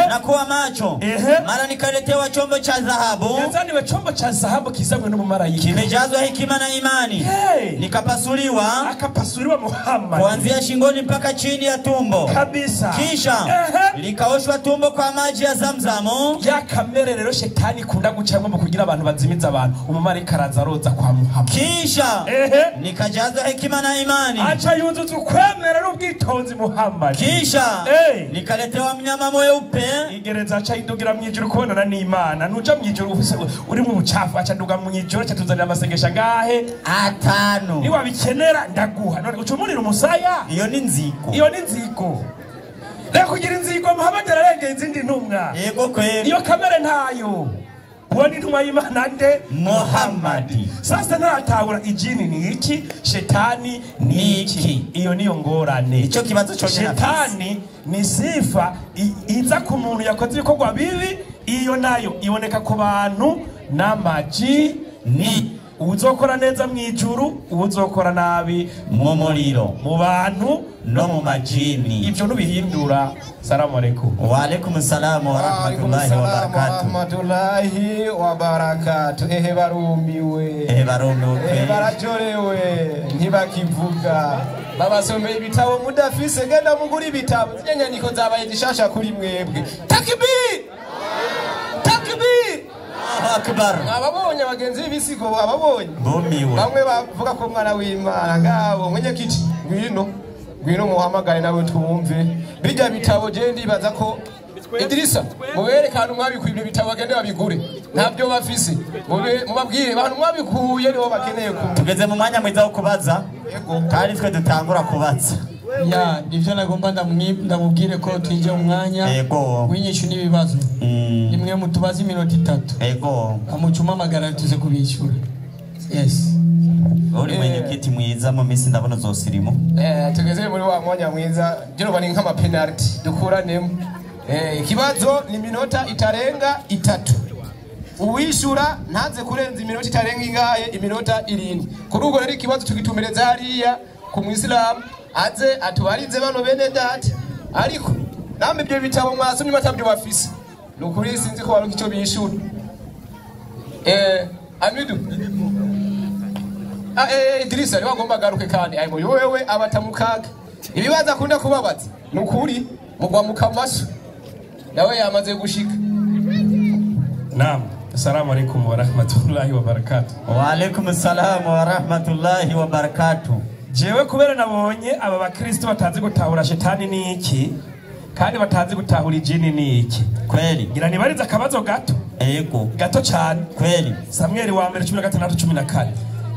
Nakuwa macho. Mara nikaletewa chombo cha dhahabu. Yazaniwe chombo cha dhahabu kizanywe n'umumarayika. Kimejazwa hekima na imani. Nikapasuliwa. Akapasuliwa Muhammad. Kuanzia shingoni mpaka chini ya tumbo. Kabisa. Kisha likaoshwa tumbo kwa maji ya Zamzamu. Ya kamere rero shetani ikunda gucamwo mu kugira abantu bazimiza abantu. Umumarayika araza aroza kwa Muhammad. Kisha nikajazwa hekima na imani. Aca yuzuza ukwemera n'ubwitonzi Muhammad. Kisha nikaletewa mnyama mweupe. Igereza aca idugira mwijuru kubonana n'Imana. Nuja mwijuru ufise uri mu bucafu aca nduga mwijuru aca tuzanira amasengesho angahe? 5. Niba bikenera ndaguha. None ucumurira umusaya? Iyo ni nziko. Iyo ni nziko. Reka kugira inziko Muhammad ararengeye izindi ntumwa. Yego kweli. Iyo kamere ntayo. Uwo ni intumwa y'Imana nde? Muhammad. Sasa ntaratahura ijini ni iki, shetani ni iki. Iyo niyo ngorane. Ico kibazo cyo shetani ni sifa iza ku muntu yakoze ibikorwa bibi, iyo nayo iboneka ku bantu n'amajini. Uzokora neza mu ijuru, uzokora nabi mu muriro, mu bantu no mu majini. Ivyo nubihindura. Salamu alaikum. Wa alaikum salamu wa rahmatullahi wa barakatuh. Rahmatullahi wa barakatuh. Ehe barumiwe. Ehe barumiwe. Ehe barajorewe. Ntibakivuga. Babasomeye ibitabo mudafise, genda mugura ibitabo. Zinyanyandiko zabaye zishasha kuri mwebwe. Takbir! Takbir! Akbar. Ababonye abagenzi b'ibisigo ababonye. Bumiwe. Bamwe bavuga ko mwana w'Imana ngabo mwenye kiti ngwino ngwino muhamagare nawe twumve. Bijya bitabo je ndibaza ko Idrisa muberekana mwabikuye ibyo bitabo bagende babigure. Ntabyo bafise. Mubabwire abantu mwabikuye nibo bakeneye ku. Tugeze mu mwanya mwiza wo kubaza. Kandi twe dutangura kubaza. Ya nivyo nagomba ndamubwire ko twinjiye mu mwanya w'inyishu n'ibibazo. Nimwe mutubaza iminota 3. Ego. Amucuma amagara tuze kubishyura. Yes. Uri mwenyekiti mwiza mu minsi ndabona uzosirimu. Tugeze muri wa mwanya mwiza. Je bani nk'ama penalty dukuranemo. Ikibazo ni minota itarenga 3. Uwishura ntaze kurenza iminota itarenga ingahe? Iminota 7. Kuri ubwo rero ikibazo tugitumereza hariya ku Muislamu aze atubarize bano bene data. Ariko namwe ibyo bitabo mwasomye matabyo bafise. Nukuri sinzi ko baruka icyo bishura. Amidu. Idrisa ni wagomba garuke kandi ayi wewe abatamukaga. Ibibaza akunda kubabaza. Nukuri mugwa mukamaso. Nawe yamaze gushika. Naam. Assalamu alaikum wa rahmatullahi wa barakatuh. Wa alaikum assalam wa rahmatullahi wa barakatuh. Jewe kubera nabonye aba bakristo batazi gutahura shetani ni iki, Kandi batazi gutahura ijini ni iki. Kweli. Ngira nibarize akabazo gato. Ego. Gato cyane. Kweli. Samuel wa mbere 16:14.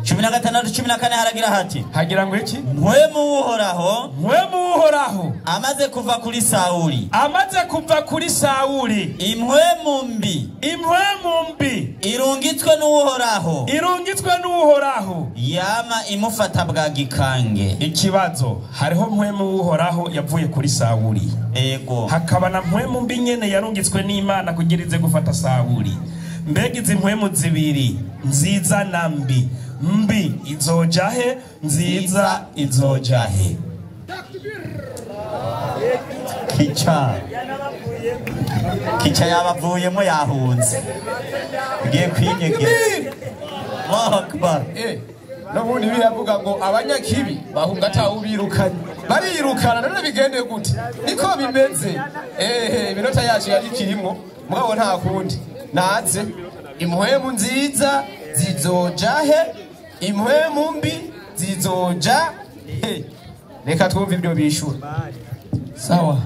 16:14 haragira hati. Hagira ngo iki? Mpwemu Uhoraho. Mpwemu Uhoraho. Amaze kuva kuri Sauli. Amaze kuva kuri Sauli. Impwemu mbi. Impwemu mbi. Irungitswe n'Uhoraho. Irungitswe n'Uhoraho. Yama imufata bwa gikange. Ikibazo, hariho mpwemu Uhoraho yavuye kuri Sauli. Ego. Hakaba na mpwemu mbi nyene yarungitswe n'Imana kugira ize gufata Sauli. Mbega izi mpwemu zibiri, nziza na mbi. Mbi izoja he, nziza izoja he. Kica yabavuyemo yahunze. Ngiye kwinyegeza. Allahu Akbar. N'ubundi biravuga ngo abanyakibi bahunga atawubirukanye. Barirukana none bigende gute? Niko bimeze. Iminota yacu yari kirimo, mugabo nta kundi. Naze impwemu nziza zizoja he, impwemu mbi zizoja he. Reka twumve ibyo bishura. Sawa.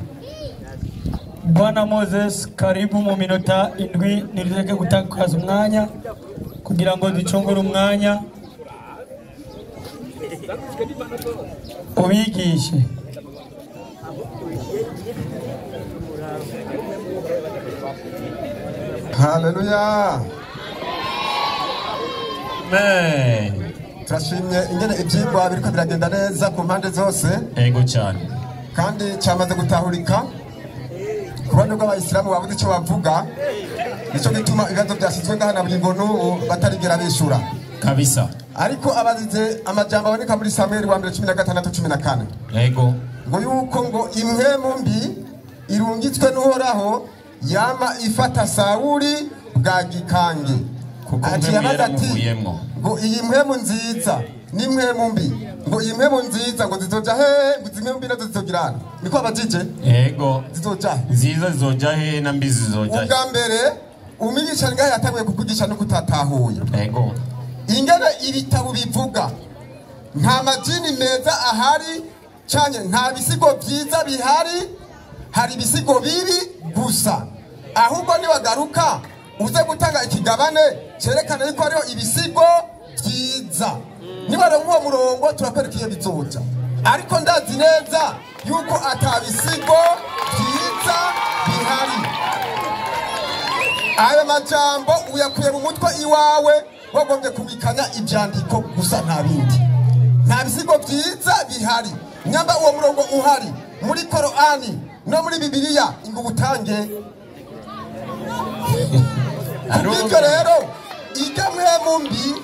Bwana Moses, karibu mu minota 7 nireke gutakaza umwanya kugira ngo ducongore umwanya ubigishe. Haleluya. Amen. Turashimye ingene ibyigwa biriko biragenda neza ku mpande zose. Ego cyane. Kandi cyamaze gutahurika. Ku ruhande rw'abayisilamu babuze icyo bavuga, nicyo gituma ibibazo byashyizwe ngaha na bugingo n'ubu batarigera bishura. Kabisa. Ariko abazize amajambo aboneka muri Samuel wa mbere 16:14. Ego. Ngo yuko ngo impwemu mbi irungitswe n'Uhoraho yama ifata Sauli bwa gikange. Kuko mpwemu yaramuvuyemwo. Ngo iyi mpwemu nziza n'impwemu mbi, ngo iyi mpwemu nziza ngo zizoja he, ngo izi mpwemu mbi nazo zizogirana. Niko abajije? Ego. Zizoja. Nziza zizoja he na mbi zizoja he. Ubwa mbere umigisha ngahe yatanguye kukugisha no kutatahuye. Ego. Ingene ibitabo bivuga nta majini meza ahari cyane, nta bisigo byiza bihari, hari ibisigo bibi gusa. Ahubwo niwagaruka uze gutanga ikigabane cyerekana yuko hariho ibisigo byiza. Niba ari uwo murongo turakwereka iyo bizoja. Ariko ndazi neza yuko atabisigo byiza bihari. Ayo majambo uyakuye mu mutwe iwawe, wagombye kubikanya ibyandiko gusa nta bindi. Nta bisigo byiza bihari. Nyamba uwo murongo uhari muri Korani no muri Bibiliya ngo utange. Kubw'ibyo rero ijya mpwemu mbi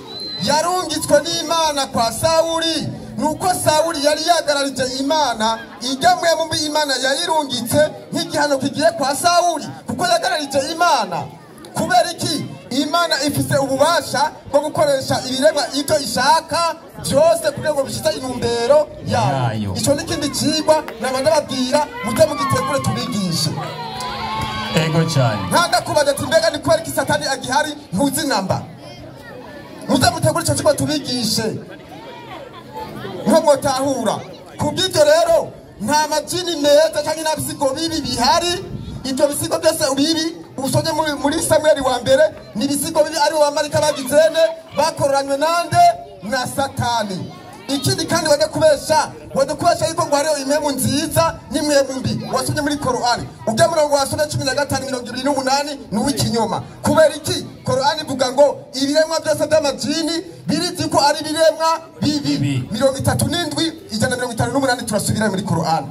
yarungitswe n'Imana kwa Sauli, nuko Sauli yari yagararije Imana. Ijya mpwemu mbi Imana yayirungitse nk'igihano kigiye kwa Sauli kuko yagararije Imana. Kubera iki? Imana ifise ububasha bwo gukoresha ibiremwa ibyo ishaka byose kugira ngo bishitse intumbero yayo. Ico n'ikindi cigwa naba ndababwira muze mugitegure tubigishe. Ego cyane. Ntanda kubaza ati mbega ni kubera iki Satani agihari ntuzi namba. Muze mutegure ico cigwa tubigishe. Nko mwotahura. Kubw'ibyo rero nta majini meza canke nta bisigo bibi bihari. Ibyo bisigo byose bibi usonye muri Samuel wa mbere ni bisigo bibi ari abamarika bagizene bakoranywe nande na Satani. Ikindi kandi wajya kubesha yuko ngo hariho impwemu nziza n'impwemu mbi wasomye muri Korani. Ujya murongo wasomye 15:28 ni uw'ikinyoma. Kubera iki? Korani ivuga ngo ibiremwa byose by'amajini birizi ko ari ibiremwa bibi. 37 158 turasubira muri Korani.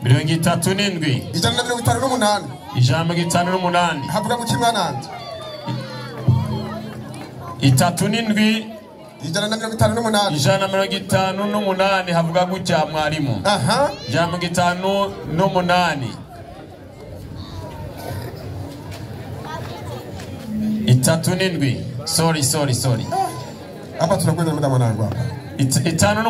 37 158 158 havuga ngo kimwananje 37 158 158 havuga gutya mwarimu. Aha. 158 37. Sorry. Hapa tunakwenda muda mwanangu hapa. 58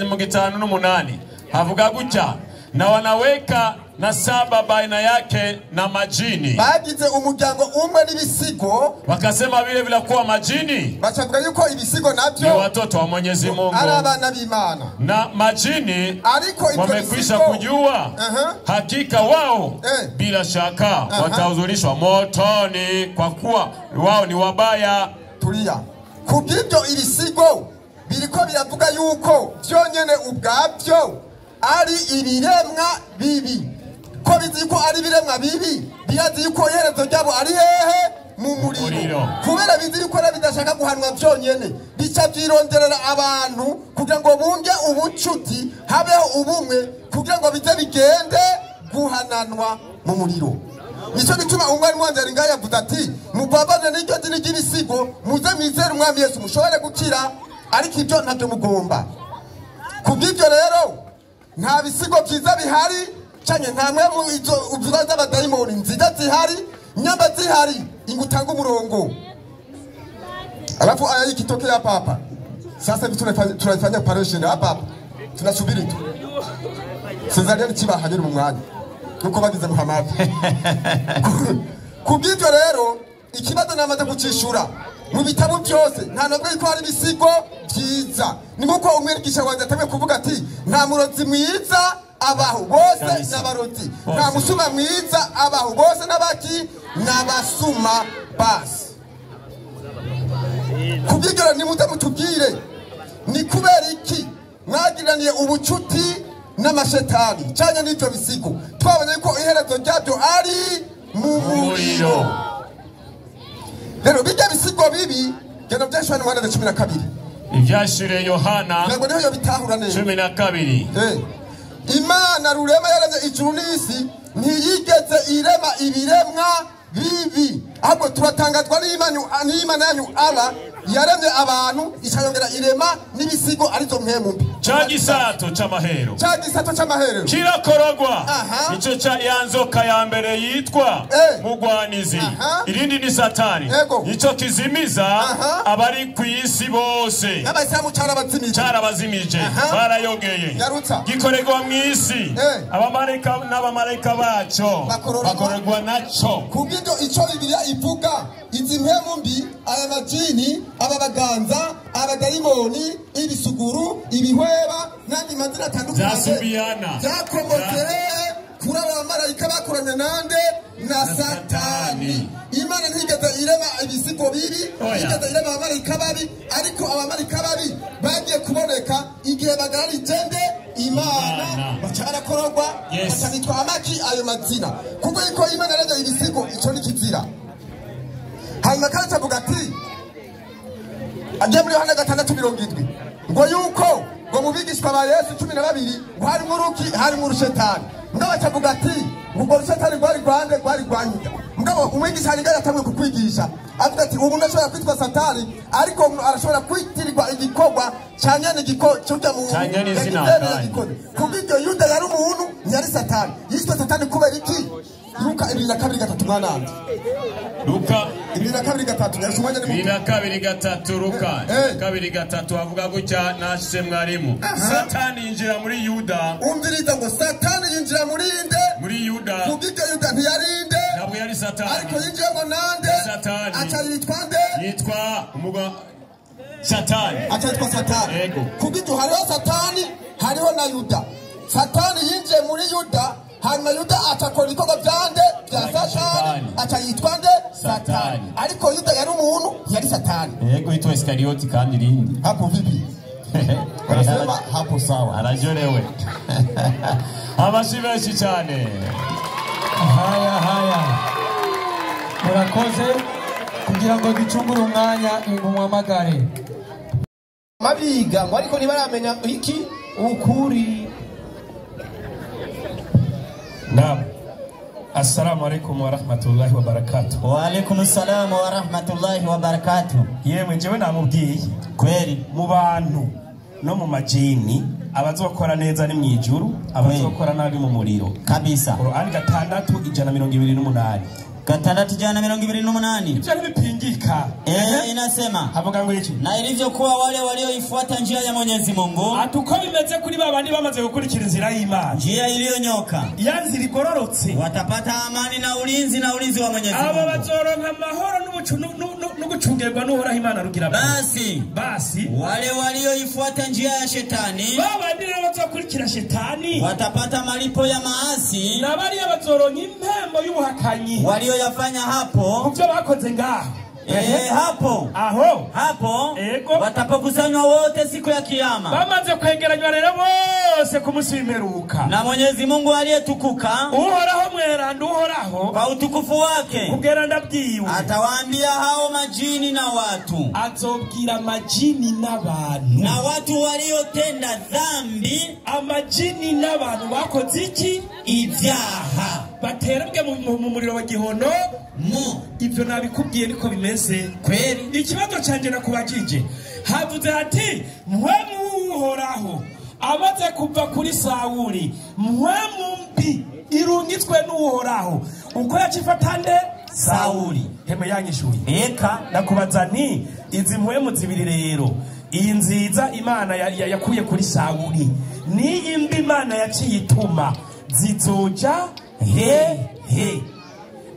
158 havuga gutya, na wanaweka 7 baina yake na majini. Bagize umuryango umwe n'ibisigo. Wakasema vile vile kuwa majini bacavuga yuko ibisigo navyo ni watoto wa Mwenyezi Mungu, ari abana b'Imana, na majini ariko wamekwisha kujua hakika wao bila shaka watahudhurishwa motoni kwa kuwa wao ni wabaya. Tulia. Kubw'ibyo ibisigo biriko biravuga yuko byonyene ubwabyo ari ibiremwa bibi. Ko bizi ko ari ibiremwa bibi, birazi yuko iherezo ryabo ari hehe? Mu muriro. Kubera bizi yuko bidashaka guhanwa byonyene, bica byironderera abantu kugira ngo bunge ubucuti, habeho ubumwe kugira ngo bize bigende guhananwa mu muriro. Nico gituma umwarimu wanje ari ngaha yavuze ati mubabane n'iryo dini ry'ibisigo, muze mwizere umwami Yesu mushobore gukira, ariko ibyo ntabyo mugomba. Kubw'ibyo rero nta bisigo byiza bihari, cyane nta mwe mu izo uvuga z'abadayimoni nziza zihari, nyamba zihari ingutanga umurongo. Alafu aya ikitokea hapa hapa. Sasa hivi tunafanya operation hapa hapa. Tunasubiri tu. Cesarean kiba hanyura mu mwanya. Kuko bagize Muhammad. Kubw'ibyo rero ikibazo namaze kucishura mu bitabo byose nta nubwo yuko hari ibisigo byiza. Ni nkuko umwigisha wanjye atamwe kuvuga ati nta murozi mwiza abaho bose n'abarozi, nta musuma mwiza abaho bose n'abaki n'abasuma basi. Kubw'ibyo nimuze mutubwire ni kubera iki mwagiraniye ubucuti n'amashetani cyane n'ibyo bisigo, twabonye ko iherezo ryabyo ari mu muriro. Rero bijya bisigo bibi genda byashwana Yohana 12. Ibyashire Yohana ntabwo niho bitahura neza 12. Imana rurema yaremye ijuru n'isi ntiyigeze irema ibiremwa bibi, ahubwo turatangazwa n'Imana yanyu Allah yaremye abantu ikayongera irema n'ibisigo arizo mpemu mbi. Cha gisato c'amahero, cha gisato c'amahero kirakorogwa, ico cha yanzoka ya mbere yitwa mugwanizi, irindi ni Satani, ico kizimiza abari ku isi bose. N'abayisilamu carabazimije, barayogeye, gikoregwa mu isi, abamarayika n'abamarayika baco bakorogwa naco. Kubw'ibyo ico Bibiliya ivuga, izi mpemu mbi, aya majini, aba baganza, abadayimoni, ibisuguru, ibihweba n'andi mazina atandukanye byakomotse kuri aba bamarayika bakoranye nande na Satani. Imana ntiyigeze irema ibisigo bibi, ntiyigeze irema abamarayika babi, ariko abamarayika babi bagiye kuboneka igihe bagararije nde Imana, baca barakorogwa, baca bitwa amaki ayo mazina. Kuko yuko Imana yaremye ibisigo, ico ni kizira. Hanyuma kandi avuga ati agiye muri Yohana 6:70 ngo yuko ngo mu bigishwa ba Yesu 12 ngo harimo uruki, harimo urushetani. Mugabo acavuga ati ngo urushetani rwari rwande, rwari rwa Yuda. Mugabo umwigisha ari ngaho yatanguye kukwigisha avuga ati ubu ndashobora kwitwa Satani, ariko arashobora kwitirirwa igikorwa cyanyane igiko cy'urya muntu Kubw'ibyo Yuda yari umuntu, ntiyari Satani. Yitwa Satani kubera iki? Luka 22:3 mwanandi. Luka 22:3 yarashumanye ni 22:3 Luka 2:3 avuga gutya nashise mwarimu. Satani yinjira muri Yuda. Umviriza ngo Satani yinjira muri inde? Muri Yuda. Kubw'ibyo Yuda ntiyari inde? Ntabwo yari Satani. Ariko yinjiyemo nande? Satani. Aca yitwa nde? Yitwa umugwa Satani. Aca yitwa Satani. Yego. Kubw'ibyo hariho Satani, hariho na Yuda. Satani yinjiye muri Yuda, hanyuma Yuda acakora ibikorwa byande bya Satani, aca yitwa nde? Satani. Ariko Yuda yari umuntu, yari Satani. Yego, yitwa Iskarioti kandi rindi. Hapo vipi? Wanasema hapo sawa. Arajorewe. Amashi menshi cyane. Haya haya. Murakoze kugira ngo ducungure umwanya ingumwamagare. Mabiga ngo ariko ntibaramenya iki ukuri. Naam. Assalamu alaikum wa rahmatullahi wa barakatuh. Wa alaikum assalam wa rahmatullahi wa barakatuh. Yemwe jewe namubwiye kweri mu bantu no mu majini abazokora neza ni mwijuru, abazokora nabi mu muriro. Kabisa. Qur'an 6 128. 628. Ivyo ntibipingika. Inasema havuga ngo iki? Na ilivyokuwa wale walioifuata njia ya Mwenyezi Mungu, ati uko bimeze kuri babandi bamaze gukurikira inzira y'Imana, njia iliyonyoka, ya nzira igororotse, watapata amani na ulinzi na ulinzi wa Mwenyezi Mungu. Abo bazoronka amahoro n'ugucungerwa n'Uhoraho Imana rugira. Basi wale walioifuata njia ya shetani, babandi rero bazokurikira shetani, watapata malipo ya maasi, na bariya bazoronka impembo y'ubuhakanyi walioyafanya hapo, muvyo bakoze ngaho. Hapo aho hapo ego watapokusanywa wote siku ya kiyama, bamaze kwegeranywa rero bose ku munsi w'imperuka, na Mwenyezi Mungu aliyetukuka, Uhoraho mweranda, Uhoraho kwa utukufu wake, ubweranda bwiwe, atawaambia hao majini na watu, azobwira majini n'abantu, na watu waliotenda dhambi, amajini n'abantu bakoze iki? Ibyaha, baterabwe mu muriro wa gihono mu. Ibyo nabikubwiye niko bimeze kweli. Ikibazo canje nakubajije, havuze ati mwe muhoraho amaze kuva kuri Sawuli, mwe mumbi irungitswe n'Uhoraho, uko yacifata nde? Sawuli. Heme yanyishuye. Eka nakubaza nti izi mpwemu zibiri rero, iyi nziza Imana yakuye kuri Sawuli n'iyi mbi Imana yaciye ituma, zizoja he he?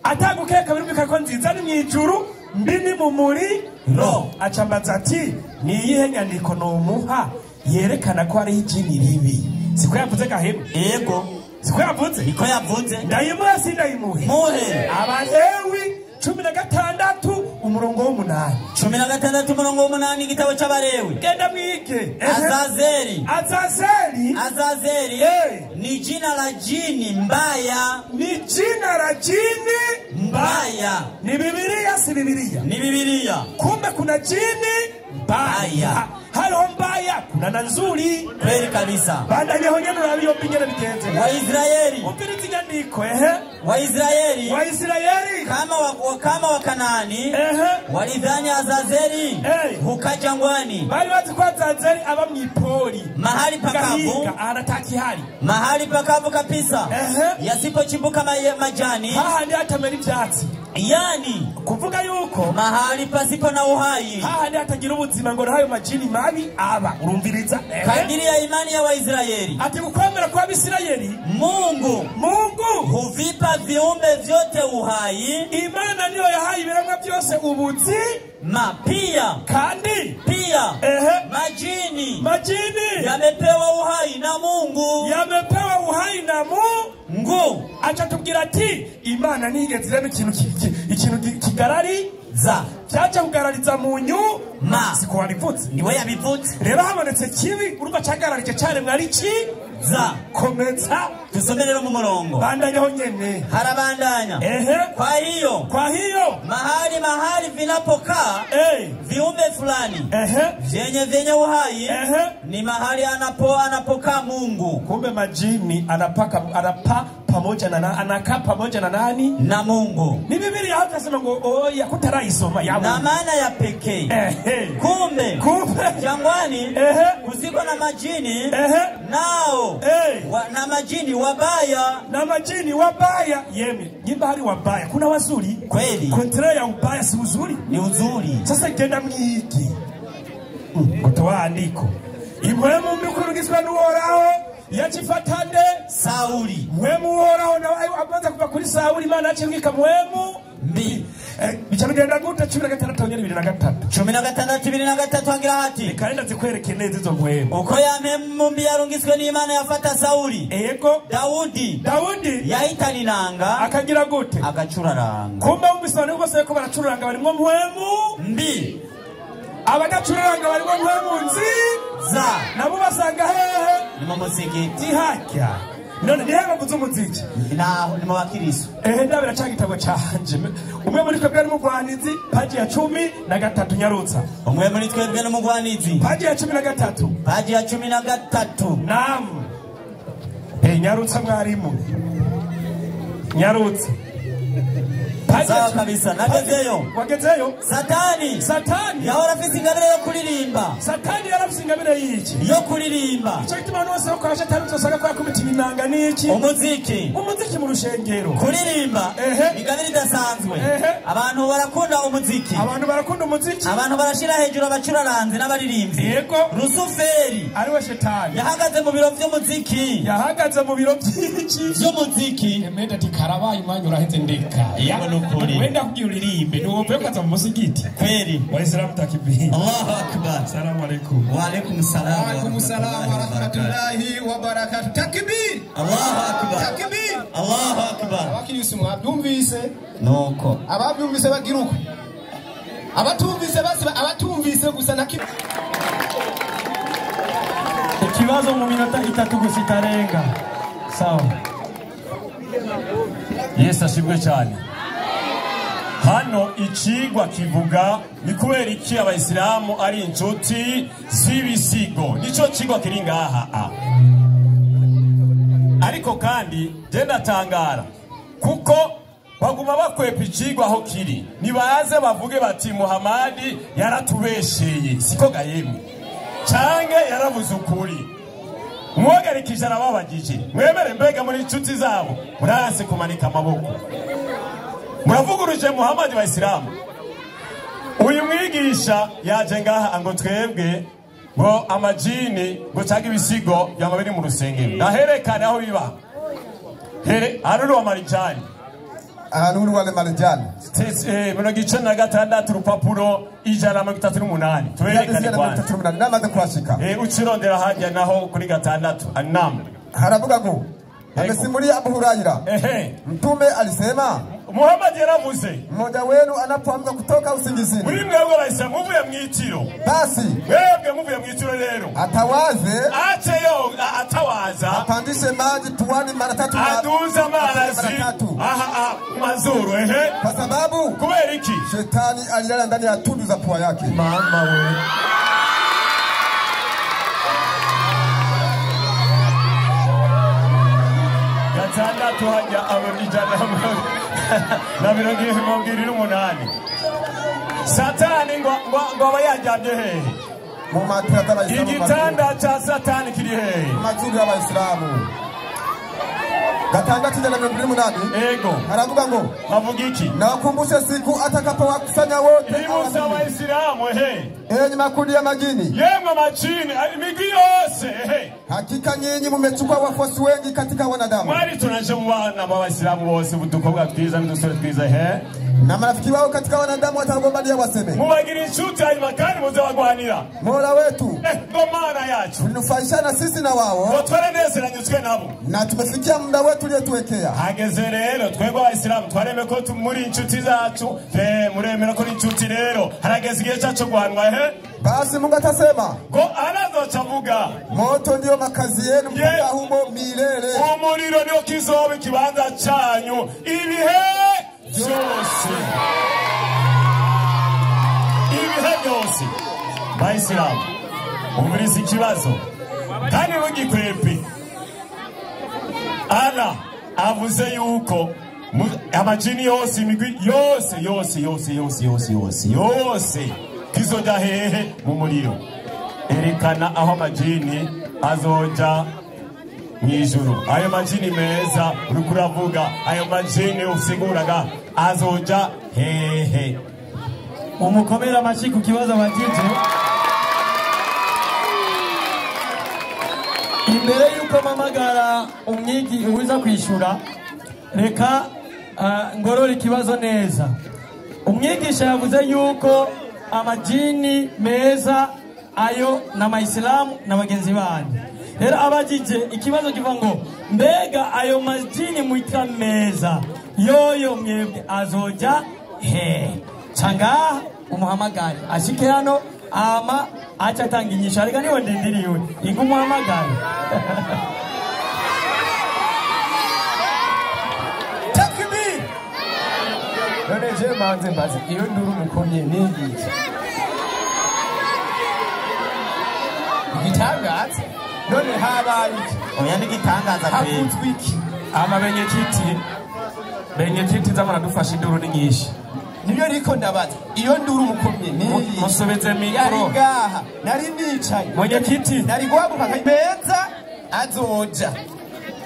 Atagukeka birumvika ko nziza ni mwijuru, mbi ni mu muriro. Acambaza ati ni iyihe nyandiko nomuha yerekana ko hariho ijini ribi? Siko yavuze gahema? Yego. Siko yavuze? Niko yavuze. Ndayimuhe sindayimuhe? Muhe. Abalewi 16 umurongo w'8. 16 umurongo w'8, igitabo c'Abalewi. Genda mwige. Azazeli. Azazeli. Azazeli. Ni jina la jini mbaya. Ni jina la jini mbaya. Ni Biblia si Biblia? Ni Biblia. Kumbe kuna jini mbaya. Hariho mbaya kuna na nzuri. Kweli kabisa. Bandanye nyene urabiyo bingene bigenze. Waisraeli. Umviriza inyandiko Waisraeli. Waisraeli kama wa Kanaani walidhani Azazeli hukaa jangwani. Bali bazi ko Azazeli aba mwipori, mahali pakavu, anataki hali mahali pakavu kabisa, yasipochimbuka majani, hahandi hatamera ivyatsi, yani kuvuga yuko mahali pasipo na uhai, hahandi hatagira ubuzima ngo hayo majini mabi aba. Urumviriza kadiri ya imani ya Waisraeli, ati gukwemera kwa Bisirayeli, Mungu huvipa viumbe vyote uhai. Imana niyo yahaye ibiremwa byose ubuzima, pia kandi pia majini yamepewa uhai na Mungu, yamepewa uhai na Mungu. Acha tubwira ati Imana nigeze irema ikintu kigarariza, cyaje kugarariza mu nyuma, siko wabivutse, niwe yabivutse. Rero habonetse kibi, urumva cyagararije cyaremwe ari ki za. Komeza tusome rero mu murongo. Bandanyaho nyene. Harabandanya. Kwa hiyo mahali vinapokaa viumbe fulani vyenye uhai, ni mahali anapokaa Mungu. Kumbe majini anapaa pamoja na anakaa pamoja na nani? Na Mungu. Ni Biblia hata sema ngo oya kutaraisoma ya na maana ya pekee. Kumbe jangwani kusiko na majini nao na majini wabaya, na majini wabaya. Yemi nyimba hari wabaya, kuna wazuri kweli. Kontra ya ubaya si uzuri, ni uzuri. Sasa genda mwiki kutoa andiko impwemu mbi kurugizwa n'Uhoraho yacifatande Sauli. Mpwemu Uhoraho nawe amaze kuva kuri Sauli, Imana yacimwika mpwemu mbi. Bica bigenda gute? 16 nyene 23. 16 23 hagira hati reka renda zikwereke neza izo mpwemu. Uko ya mpwemu mbi yarungitswe n'Imana yafata Sauli. Ego. Daudi yahitana inanga akagira gute? Agacuraranga. Kumbe wumvise abantu bose ko baracuraranga barimwo mpwemu mbi. Abadacuraranga barimwo mpwemu nziza, nabo basanga hehe? Ni mu musigiti. Ni none ni hehe bavuze umuziki? Ni mu bakirisu. Ndabira ca gitabo canje. Umwe muri twebwe ni umugwanizi, paji ya 13 nyarutsa. Umwe muri twebwe ni umugwanizi, paji ya 13. Paji ya 13. Naam. Nyarutsa mwarimu. Nyarutsa. Sawa kabisa, nagezeyo. Wagezeyo? Satani. Satani yahora afise ingabire yo kuririmba. Satani yarafise ingabire y'iki? Yo kuririmba. Ico gituma abantu bose bakora shatani uzosanga ko yakubita ibinanga n'iki? Umuziki. Umuziki mu rushengero. Kuririmba. Ingabire idasanzwe. Abantu barakunda umuziki. Abantu barakunda umuziki. Abantu barashira hejuru abacuraranze n'abaririmbyi. Yego. Rusuferi ariwe shetani. Yahagaze mu biro vy'umuziki. Yahagaze mu biro by'iki? Vy'umuziki. Emenda ati karabaye umwanya uraheze ndeka. Yego nukuri. Wenda kugira uririmbe ntiwopfe ukaza mu musigiti. Kweli. Waislamu takbir. Allahu akbar. Salamu alaykum. Wa alaykum salam. Wa alaykum salam wa rahmatullahi wa barakatuh. Takbir. Allahu akbar. Takbir. Allahu akbar. Abakirisu mwabyumvise. Nuko. Ababyumvise bagira uko. Abatumvise basi abatumvise gusa na ikibazo mu minota 3 gusa itarenga. Sawa. Yesu ashimwe cyane. Hano ikigwa kivuga ni kubera iki abayisilamu ari inshuti z'ibisigo. Nico kigwa kiri ngaha. Ariko kandi je ndatangara kuko baguma bakwepa ikigwa aho kiri. Nibaze bavuge bati Muhammadi yaratubesheye, siko gayemwe. Canke yaravuze ukuri. Mwogarikije arababagije. Mwemere mbega muri inshuti zabo murase kumanika amaboko. Muravuguruje Muhammad wa Isilamu. Uyu mwigisha yaje ngaha ngo twebwe ngo amajini ngo cyangwa ibisigo byama biri mu rusengero. Ndaherekane aho biba. Here aruru wa marijani. Aruru wa marijani. 96 rupapuro 138. Tuberekane kwanza. Namaze kuhashika. Ucirondera hajya naho kuri 6 anam. Haravuga ngo amesimulia Abu Huraira. Mtume alisema Muhammad yaravuze mmoja wenu anapoamka kutoka usingizini, muri mwebwe abayisilamu muvuye mwitiro, basi mwebwe muvuye mwitiro rero atawaze acheyo atawaza apandishe maji puani mara tatu, aduza amazi aha mazuru. Kwa sababu kubera iki? Shetani alilala ndani ya tundu za pua yake. Mama we. Gatandatu hajya ijana na 28. Satani ngo aba yajyamye hehe? Mu matera y'abayisilamu. Igitanda cha Satani kiri hehe? Mu mazuru y'abayisilamu. 628. Ego. Haravuga ngo havuga iki? Nawakumbushe siku atakapowakusanya wote ibutsa abayisilamu enyi makundi ya majini, yemwe majini imigwi yose. Hakika nyinyi mmechukua wafuasi wengi katika wanadamu. Mwari tunaje mu bana b'abayisilamu bose udukobwa twiza n'udusore twiza na marafiki wao katika wanadamu watagombania waseme mubagira inshuti hanyuma kandi muzabagwanira. Mola wetu ngo mana yacu tulinufaishana sisi na wao, twaranezeranyutswe nabo na tumefikia muda wetu uliotuwekea. Hageze rero twebwe abayisilamu twareme ko muri inshuti zacu, muremera ko inshuti rero harageze igihe cyacu guhanwa. Basi Mungu atasema ngo anazocavuga moto ndio makazi yenu mpaka humo milele. Umuriro ndio kizoba ikibanza cyanyu ibihe byose. Ibihe byose. Bayisilamu umviriza ikibazo kandi rugikwepe. Ana avuze yuko amajini yose imigwi yose yose yose yose yose yose yose kizoja hehe? Mu muriro. Erekana aho amajini azoja mw'ijuru. Ayo majini meza uriko uravuga, ayo majini usiguraga azoja hehe? Umukomera amashyi ku kibazo abajije. Imbere yuko mpamagara umwigi uza kwishura, reka ngorore ikibazo neza. Umwigisha yavuze yuko amajini meza ayo n'amayisilamu na bagenzi banyu. Rero abajije ikibazo kivuga ngo mbega ayo majini mwita meza yoyo mwebwe azoja he? Cangaha umuhamagare ashike hano ama acha atanga inyishu. Ariko niwe ndindiriwe ingo umuhamagare. Takbir. None je manze mbaze iyo nduru mukomye nigiki? Igitangaza none habaye iki? Oya n'igitangaza kweli. Havuzwe iki? Amabenye kiti Benyekiti zamuradufasha induru ni nyinshi. Nibyo riko ndabaza iyo nduru mukomye ni musubize mikro yari ngaha nari nicaye mwenyekiti nari guhaguruka meza azoja.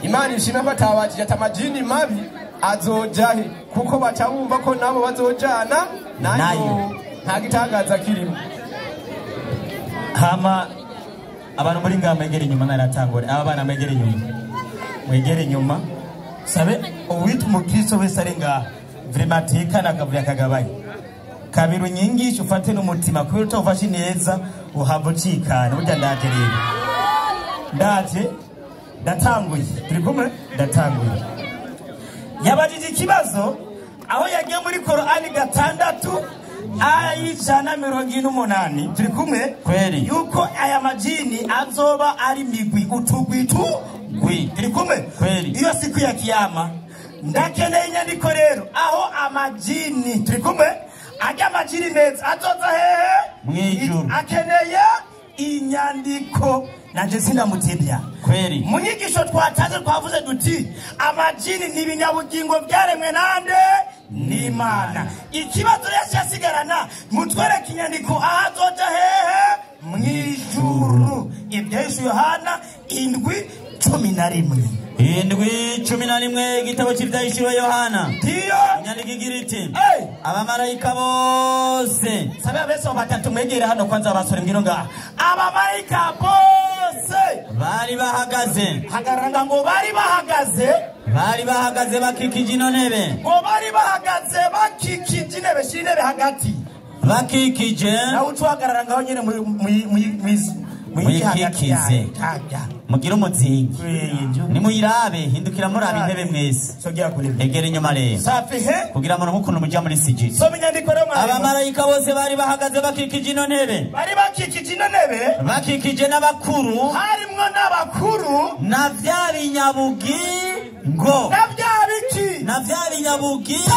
Imana ishimwe ko atabajije ati amajini mabi azoja he, kuko baca bumva ko nabo bazojana nayo nta gitangaza kirimo. Hama abantu muri ngaha mwegere inyuma naratangore aba bana mwegere inyuma mwegere inyuma sabe uwitwa umukristo wese ari ngaha vraiment tekana akavuya kagabaye kabiri unyingisha ufate n'umutima kubera utawufashe neza uhava ucikana. Burya ndaje rero ndaje ndatanguye turi kumwe ndatanguye. Yabajije ikibazo aho yagiye muri Korani 6 aya 148 turi kumwe kweli yuko aya majini azoba ari migwi utugwi tugwi turi kumwe kweli. Iyo siku ya kiyama ndakeneye inyandiko rero aho amajini turi kumwe ajya amajini meza azoza hehe mwijuru. Akeneye inyandiko nanje sindamutebya kweli. Mu nyigisho twataze twavuze duti amajini ni ibinyabugingo byaremwe nande n'Imana. Ikibazo rero cyasigarana mutwereke inyandiko aho azoja hehe mwijuru. Ibyahishuwe Yohana 7:11 7:11 igitabo cy'ibyahishuwe Yohana. Ndiyo inyandiko igira iti abamarayika bose sabe abeso batatu mwegere hano kwanza abasore mbwiro ngaha abamarayika bose bari bahagaze hagaranga ngo bari bahagaze bari bahagaze bakikije ino ntebe ngo bari bahagaze bakikije intebe shira intebe hagati bakikije nawe ucuhagarara ngaho nyene muyikikize mugire umuzingi nimuyirabe hindukira murabe intebe mwese egera inyuma rero kugira ngo mukuntu muja muri sijidi. Abamarayika bose bari bahagaze bakikije ino ntebe bari bakikije ino ntebe bakikije n'abakuru harimwo n'abakuru na vya binyabugingo na vya biki na vya binyabugingo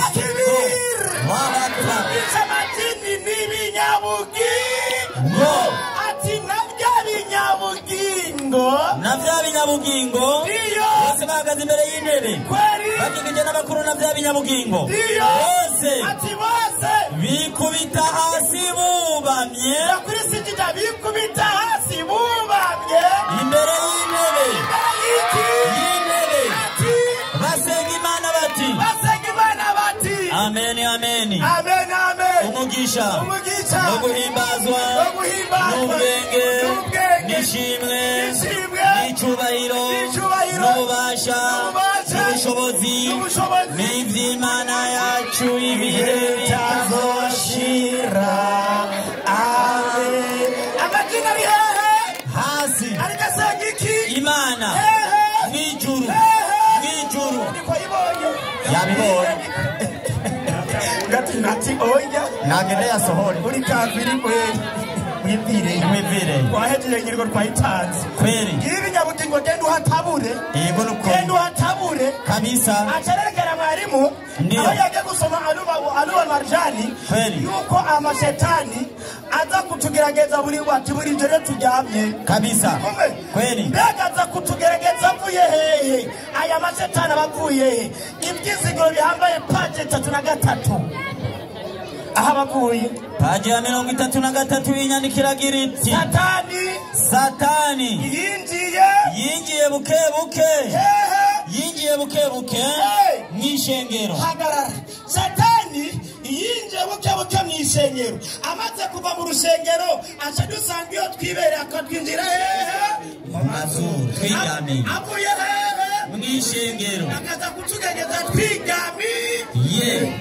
amajini n'ibinyabugingo ati na vya binyabugingo na vya binyabugingo bose bahagaze imbere y'intebe bakikije n'abakuru na vya binyabugingo bose ati bose bikubita hasi bubamye kuri sijida bikubita hasi bubamye imbere y'intebe y'intebe ati basenga Imana bati basenga Imana bati amen amen amen amen. Umugisha umugisha no guhimbazwa n'ubwenge n'ishimwe n'icyubahiro n'ububasha n'ubushobozi n'iby'Imana yacu ibihe bitazoshira. Amen. Amajini ari hehe hasi ariko asenga iki Imana mwijuru mwijuru yabibonye ngati nati oya nagende yasohora uri kafiri kweli mwivire mwivire twahejeje nyiriko twayitanze kweli ibinyabugingo genda uhatabure yego nuko genda uhatabure kabisa acarerekera mwarimu aho yagiye gusoma aluba marjani yuko amashetani aza kutugerageza buri wati buri joro turyamye kabisa kweli. Mbega aza kutugerageza avuye hehe aya mashetani abavuye he ibyizigiro bihambaye paje 33 aha bavuye paje ya 33 y'inyandiko iti Satani yinjiye buke buke yinjiye buke buke mw'ishengero. Hagarara. Satani yinjiye buke buke mw'ishengero amaze kuva mu rushengero aca dusanga iyo twibereye akatwinjira hehe mu mazu twigamiye avuye hehe mw'ishengero akaza kutugegeza twigamiye.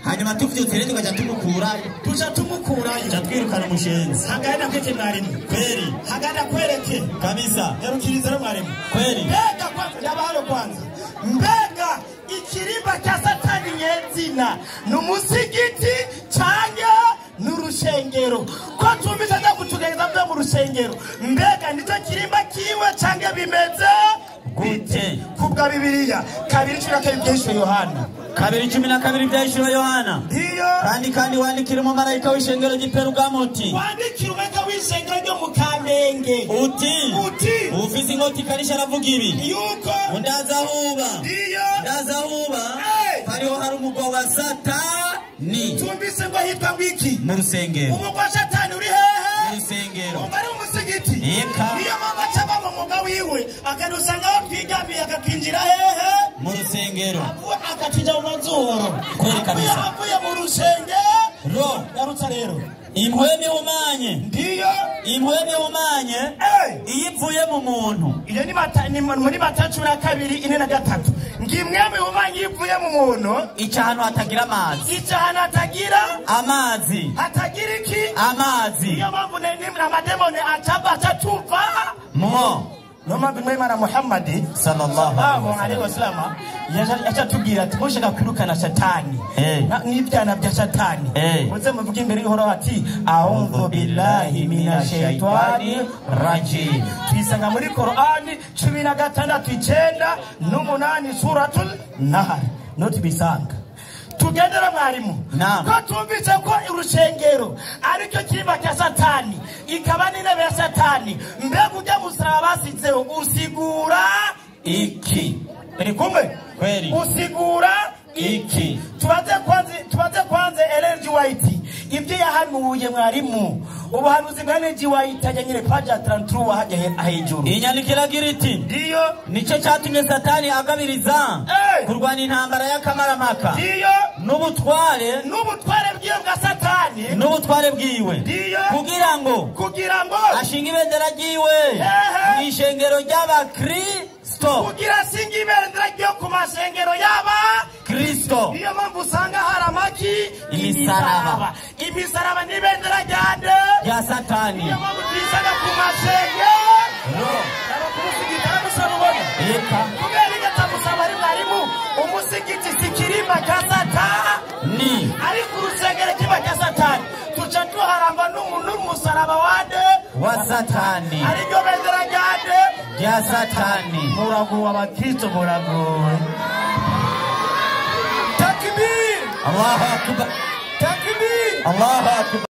Hanyuma tuvyutse rero tukaja tumukurayo tuca tumukurayo tuca twirukana umushenzi. Hagana kweke mwarimu kweli hagana kwereke kabisa yarukiriza mwarimu kweli. Mbega kwanza yabahalo kwanza mbega ikirimba cya Satani nyezina numusigiti canke n'urushengero ko tumvise aza kutugereza mve mu rushengero mbega nicyo kirimba kiwe canke bimeze gute kubwa Bibiliya 2:12 byishuwe Yohana 2:12 byishuwe Yohana. Ndiyo kandi wandikira umumarayika w'ishengero ry'i Perugamo uti wandikira umumarayika w'ishengero ryo mu Kamenge uti ufise inkota ikarisha aravuga ibi yuko ndaza huba ndiyo ndaza huba Ariho hari umugwa wa Satani. Tumvise ngo hitwa ngwiki? Mu rusengero. Umugwa wa Satani uri hehe? Mu rusengero. Umva ari umusigiti. Eka. Niyo mpamvu acaba mu mwuga wiwe akadusanga aho twigamiye akatwinjira hehe? Mu rusengero. Akatwinjira mu mazuru. Kweli kabisa. Avuye mu rusengero. Ro. Yarutsa rero. Impwemu ihumanye. Ndiyo. Impwemu ihumanye. Iyo ivuye mu muntu. Iyo ni muri Matayo 12 4 na 3. Ngimwemu ihumanye iyo ivuye mu muntu. Ica ahantu hatagira amazi. Ica ahantu hatagira amazi. Hatagira iki? Amazi. Niyo mpamvu amademoni acava acatuva. Mwo. Niyo mpamvu Imana Muhammad sallallahu alaihi wasallam yacatubwira ati mushaka kwirukana Satani n'ibyana bya Satani, muze muvuge imbere y'Uhoraho ati a'udhu billahi minashaitani rajim. Twisanga muri Korani 16 9 n'umunani, Suratul Nahl, no tubisanga. Tugendera mwarimu, ko tumvise ko urusengero aricyo kirimba cya Satani, ikaba n'intebe ya Satani, mbega ujya musaraba basizeho usigura iki? Uri kumwe? Kweli. Usigura iki? Tubaze kwanze Ellen G. White ibyo yahanuye. Mwarimu, ubuhanuzi bwa Ellen G. White ajya nyine page 33 hajya hejuru. Inyandiko iragira iti: Ndiyo. Nicyo cyatumye Satani agabiriza kurwana intambara y'akamaramaka Ndiyo. n'ubutware n'ubutware bwiwe bwa Satani n'ubutware bwiwe Ndiyo. kugira ngo kugira ngo ashinge ibendera ryiwe mu ishengero ry'abakristo. Kugira asinge ibendera ryo ku masengero y'aba Kristo. Niyo mpamvu usanga hari amaki? Imisaraba. Imisaraba n'ibendera ryande? Rya Satani. Niyo mpamvu tuyisanga ku masengero. Ubona kubera igatamusaba ari mwarimu, umusigiti si kirimba cya Satani, ariko urusengero kiba cya Satani, tuca tuharangwa n'umusaraba wande? Wa Satani. Ariryo bendera ryande? Rya Satani. Muragowe abakristo, muragowe. Takbir! Allahu akbar. Takbir! Allahu akbar.